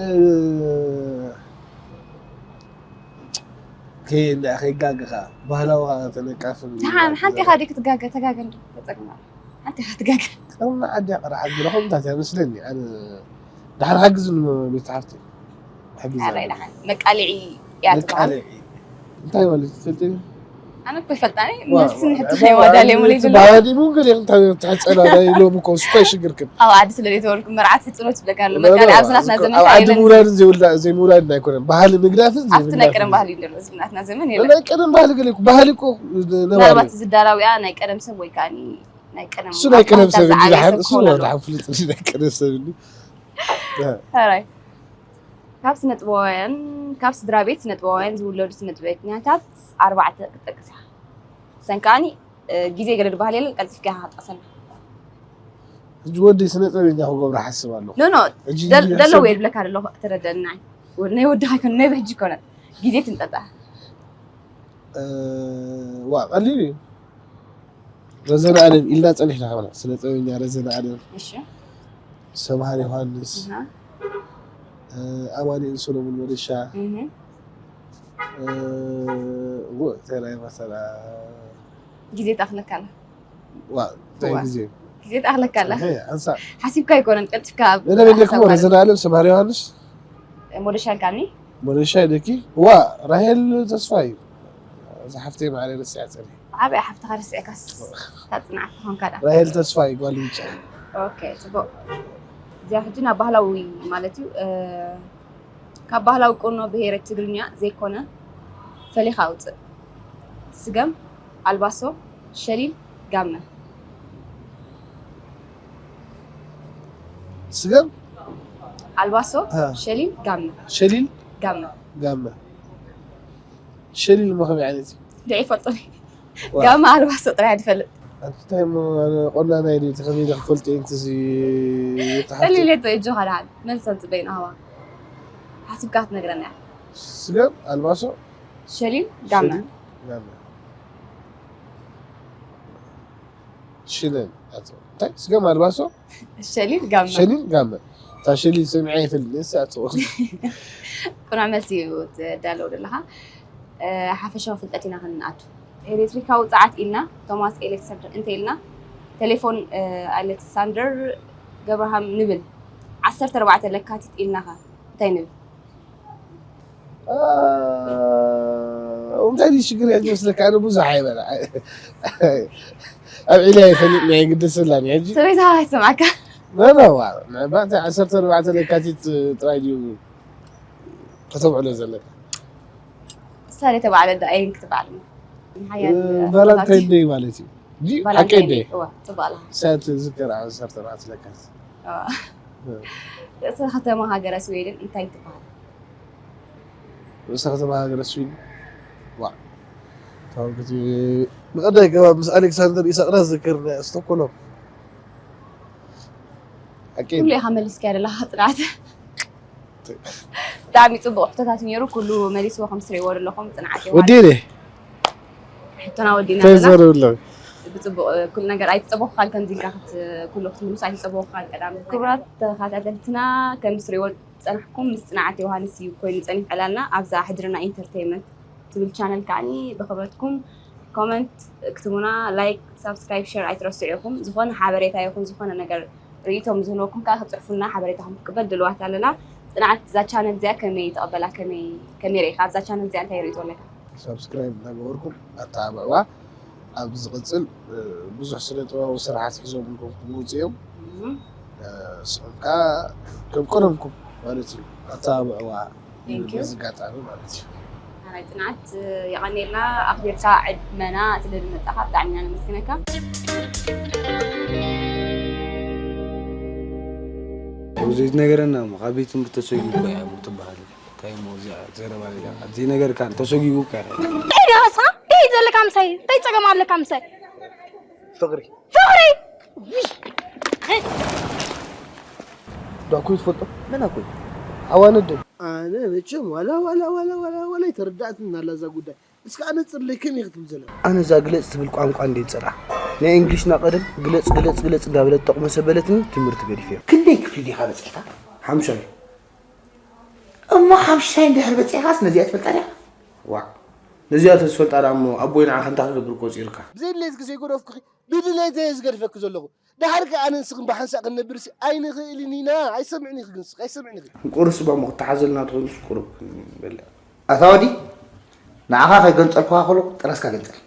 ከይ-፣ ከይጋገኻ፣ ባህላዊ ተነቃፍን ደሓን፣ ሓንቲ ኢኻ ድዩ ክትጋገ? ተጋገ እንዶ፣ ተጸግማ። ሓንቲ ኢኻ ትጋገ። ቅርናዓት ድያ ቅርዓት ገለ ከምታት እያ መስለኒ። ኣነ ደሓን ሓግዝኒ ቤት ሓፍቲ። ሓግዝኒ። ኣራይ ደሓን። መቃልዒ እያ ትበሃል። መቃልዒ። እንታይ ማለት ትፈልጢ? ኣነ እኮ ይፈልጣኒ፣ ዋ፣ መልሲ ዋ፣ ንሕቶ ዋ፣ ናይ ዋዳል እየ ሙሉ እቲ ይብሉ። ባህሊ እውን ገለ እንታይ ትሕጸና ናይ ሎሚ እኮ ስኳይ ሽግርክን። ኣብ ዓዲ ስለ ዘይተወልኩ መርዓት ሕጽኖት ትብለካ ኣሎ። ላ፣ ላ፣ መቃልዒ ኣብዚ ናትና ዘመን ኣብ ዓዲ ኣይለን። ምውላድን ዘይውላ-፣ ዘይምውላድን ኣይኮነን። ባህሊ ምግዳፍን ኣብቲ ናይ ዘይምግዳፍን። ቀደም ባህሊ እዩ ዘሎ፣ እዚ ናትና ዘመን የለን። ናይ ቀደም ባህሊ ገለ እኮ፣ ባህሊ እኮ ነባሪ ምናልባት እዩ። እዚ ዳራዊያ ናይ ቀደም ሰብ ወይ ከኣ ናይ ቀደም እሱ ናይ ቀደም ኣባህታ ሰብ እንጂ ዝዓበየ ደሓን፣ ሰብ እሱ ክኸውን ነው ኣለዎ። ደሓን ፍሉጥ እንጂ ናይ ቀደም ሰብ እንጂ። ሕራይ። ካብ ስነ ጥበባውያን፣ ካብ ስድራ ቤት ስነ ጥበባውያን ዝውለዱ ስነ ጥበበኛታት ኣርባዕተ ክትጠቅስ ኢኻ። ሰን ከኣኒ፣ እ፣ ግዜ ገለ ዝበሃል የለን፣ ቀልጢፍካ ኢኻ ክትጠቕሰና። ሕጂ ወደይ ስነ ጥበበኛ ክገብሮ ሓስብ ኣለኹ። ኖ፣ ኖ፣ ሕጂ ደል-፣ ግዜ ደለዎ ሰብ የድብለካ ደለኹ፣ ተረደአኒ ንዓይ። ወ-፣ ናይ ወድኻ ኣይኮነን፣ ናይ ብሕጂ ኣይኮነን። ግዜ ትንጠጣ። እ፣ ዋ፣ ቀሊል እዩ። ረዘነ ኣለም ኢልና ጸኒሕና ኸማን። ስነ ጥበበኛ ረዘነ ኣለም፣ እሺ። ሰምሃር ዮሃንስ፣ ኣሃ። እ፣ ኣማኑኤል ሰሎሞን መደሻ፣ እህ። እ፣ ው-፣ እንታይ ናይ መሰላ? ግዜ ትኣኽለካ ኣላ። ዋ፣ እንታይ ዋ። ግዜ? ግዜ ትኣኽለካ ኣላ። ጽቡቕ፣ ሓንሳእ። ሓሲብካ ኣይኮነን፣ ቀልጢፍካ ኣብ መደብ የለኩም? ሓሳብካ ረዘነ ኣለም፣ ሰምሃር ዮሃንስ? ሞደሻ ኢልካኒ? ሞደሻ ኢለኪ? ዋ፣ ራሄል ተስፋይ። እዛ ሓፍተይ ማዕረ ረሲዓ ጸኒሐ። ዓብያ ሓፍትኻ ረሲዕካስ፣ እታ ጽንዓት ትኾንካ ደኣ። ራሄል ተስፋይ ጓል ብጫ። ኦኬ፣ ጽቡቕ። እዚኣ ሕጂ ናብ ባህላዊ ማለት እዩ፣ እ፣ ካብ ባህላዊ ቁኖ ብሄረ ትግርኛ ዘይኮነ ፈሊኻ ኣውጽእ። ስገም፣ ኣልባሶ፣ ሸሊል፣ ጋመ። ስገም? ኣልባሶ፣ እ። ሸሊል፣ ጋመ። ሸሊል? ጋመ። ጋመ። ሸሊል እሞ ከመይ ዓይነት እዩ? ድዒ ይፈልጦ። ዋ። ጋመ ኣልባሶ ጥራይ ድፈልጥ። ኣንቲ እንታይ እሞ፣ ኣነ ቆናናይ ድዩ፣ እቲ ከመይ ኢለ ክፈልጥ እየ፣ እንትዚ ተሓፍቲ። ቀሊል እየ፣ እጆኻ ደሓን። መልሲ ኣንጽበይ ንሃዋ። ሓሲብካ ክትነግረና እያ። ስገም፣ ኣልባሶ? ሸሊል፣ ጋመ። ሸሊል፣ ጋመ። ሽለል፣ ኣቶ። እንታይ? ስገም፣ ኣልባሶ? ሸሊል፣ ጋመ። ሸሊል፣ ጋመ። እታ ሸሊል ሰሚዐ ይፈልጥ፣ ንሳ ኣቶ። ቅኑዕ መልሲ እዩ ትዳለው ዘለኻ። እ፣ ሓፈሻዊ ፍልጠት ኢና ክንኣቱ። ኤሌክትሪካዊ ጸዓት ኢልና፣ ቶማስ ኤሌክሳንደር እንተ ኢልና፣ ቴሌፎን፣ እ፣ ኣሌክሳንደር ገብረሃም ንብል ዓሰርተ ኣርባዕተ ለካቲት ኢልናኻ እንታይ ንብል? እንታይ ድዩ ሽግር እያ ዝመስለካ? ኣነ ብዙሕ ኣይበላ ኣብ ዒላ ይፈልጥ ናይ ግደሰላን ሕጂ ሰበይታ ኣይሰማዕካ ነነዋ ምዕባእቲ ዓሰርተ ኣርባዕተ ለካቲት ጥራይ ድዩ ከተብዕሎ ዘለካ? ሳሌ ተባዕለ ዶ ኣይን ክትበዓል ሓያል ቫላንታይን ደይ ማለት እዩ ድዩ ሓቀይ ደይ እዋ ጽባላ ሳት ዝከር ዓሰርተ ኣርባዕተ ለካቲት ርእሰ ከተማ ሃገረ ስዌድን እንታይ ትበሃል? ርእሰ ከተማ ሃገረ ስዊድን ዋ ታውቅቲ ብቐዳይ ገባ ምስ ኣሌክሳንደር ኢሳቅና ዝዝክር ናይ ስቶኮሎም ሓቂ ኩሉ ኢኻ መሊስካ ዘለኻ ጽናት ብጣዕሚ ጽቡቅ ሕቶታት ነይሩ ኩሉ መሊስዎ ከም ትሪእዎ ዘለኹም ጽንዓት ይውሃድ ወዲነ ሕቶና ወዲና እንታይ ዘለና ዘረብሎ ብጽቡቅ ኩሉ ነገር ኣይተጸበኹኻን ከምዚ ኢልካ ክት- ኩሉ ክትምልሱ ኣይተጸበኹኻን ቀዳም ክቡራት ተኸታተልትና ከም ትሪእዎ ዝጸናሕኩም ምስ ጽንዓት ዮሃንስ እዩ ኮይኑ ጸኒሑ ዕላልና ኣብዛ ሕድርና ኢንተርቴይመንት ትብል ቻነል ከዓኒ ብኽብረትኩም ኮመንት ክትቡና ላይክ ሳብስክራይብ ሸር ኣይትረስዑ ኢኹም ዝኾነ ሓበሬታ ይኹን ዝኾነ ነገር ርእይቶም ዝህልወኩም ከዓ ክፅሕፉልና ሓበሬታኹም ክቅበል ድልዋት ኣለና ፅንዓት እዛ ቻነል እዚኣ ከመይ ተቐበላ ከመይ ከመይ ርኢኻ ኣብዛ ቻነል እዚኣ እንታይ ርእይቶ ኣለካ ሳብስክራይብ እናገበርኩም ኣተባብዕዋ ኣብ ዝቕፅል ብዙሕ ስነ ጥበባዊ ስራሓት ሒዞም ኢልኩም ክመፁ እዮም ስኹም ከዓ ከም ቀደምኩም ማለት እዩ ኣተባብዕዋ Thank you. በዚ ኣጋጣሚ ማለት እዩ ናይ ፅንዓት የቐኔልና ኣኽቢርካ ዕድመና ስለ ዝመጣኻ ብጣዕሚ ኢና ነመስግነካ ዘይትነገረና እሞ ካብ ቤት ትምህርቲ ተሰጊኡ እኮ እያ እሞ ትበሃል እንታይ እሞ እዚኣ ዘረባ ሌላ ዘይነገርካ ተሰጊኡ እኮ እያ ኢድ ሃስኻ ኢድ ዘለካ ምሳይ እንታይ ፀገም ኣለካ ምሳይ ፍቕሪ ፍቕሪ ዳኩ ትፈልጦ መን ኣኮይ ኣዋንድ ኣነ መቸም ዋላ ዋላ ዋላ ዋላ ዋላ ይተረዳእትን ኣላ እዛ ጉዳይ እስከ ኣነ ፅርለይ ከመይ ክትብል ዘለ ኣነ እዛ ግለፅ ትብል ቋንቋ እንደ ፅራ ናይ እንግሊሽና ቀደም ግለፅ ግለፅ ግለፅ እንዳበለት ጠቕሞ ሰበለትኒ ትምህርቲ ገዲፈ ክንደይ ክፍሊ ዲኻ በፂሕካ ሓምሻይ እሞ ሓምሻይ እንድሕር በፂሕካስ ነዚኣ ትፈልጣ ዲኻ ዋ ነዚኣ ተዝፈልጣ ደኣ እሞ ኣቦይ ንዓኻ እንታይ ክገብር ቆፂርካ ብዘይ ድሌትኪ ዘይገደፍኩኺ ብድሌተይ እየ ዝገድፈኪ ዘለኹ ደሓር ከ ኣነ ንስኽን ብሓንሳእ ክንነብርሲ ኣይንኽእልን ኢና ኣይሰምዕን ኢኺ ግን ንስኺ ኣይሰምዕን ኢኺ ቁርስ ባሞ ክትሓዘልና ትኾንስ ቁሩብ ክንበልዕ ኣታ ወዲ ንዓኻ ከይገንፀልኩኻ ከለኹ ጥራስካ ገንፀል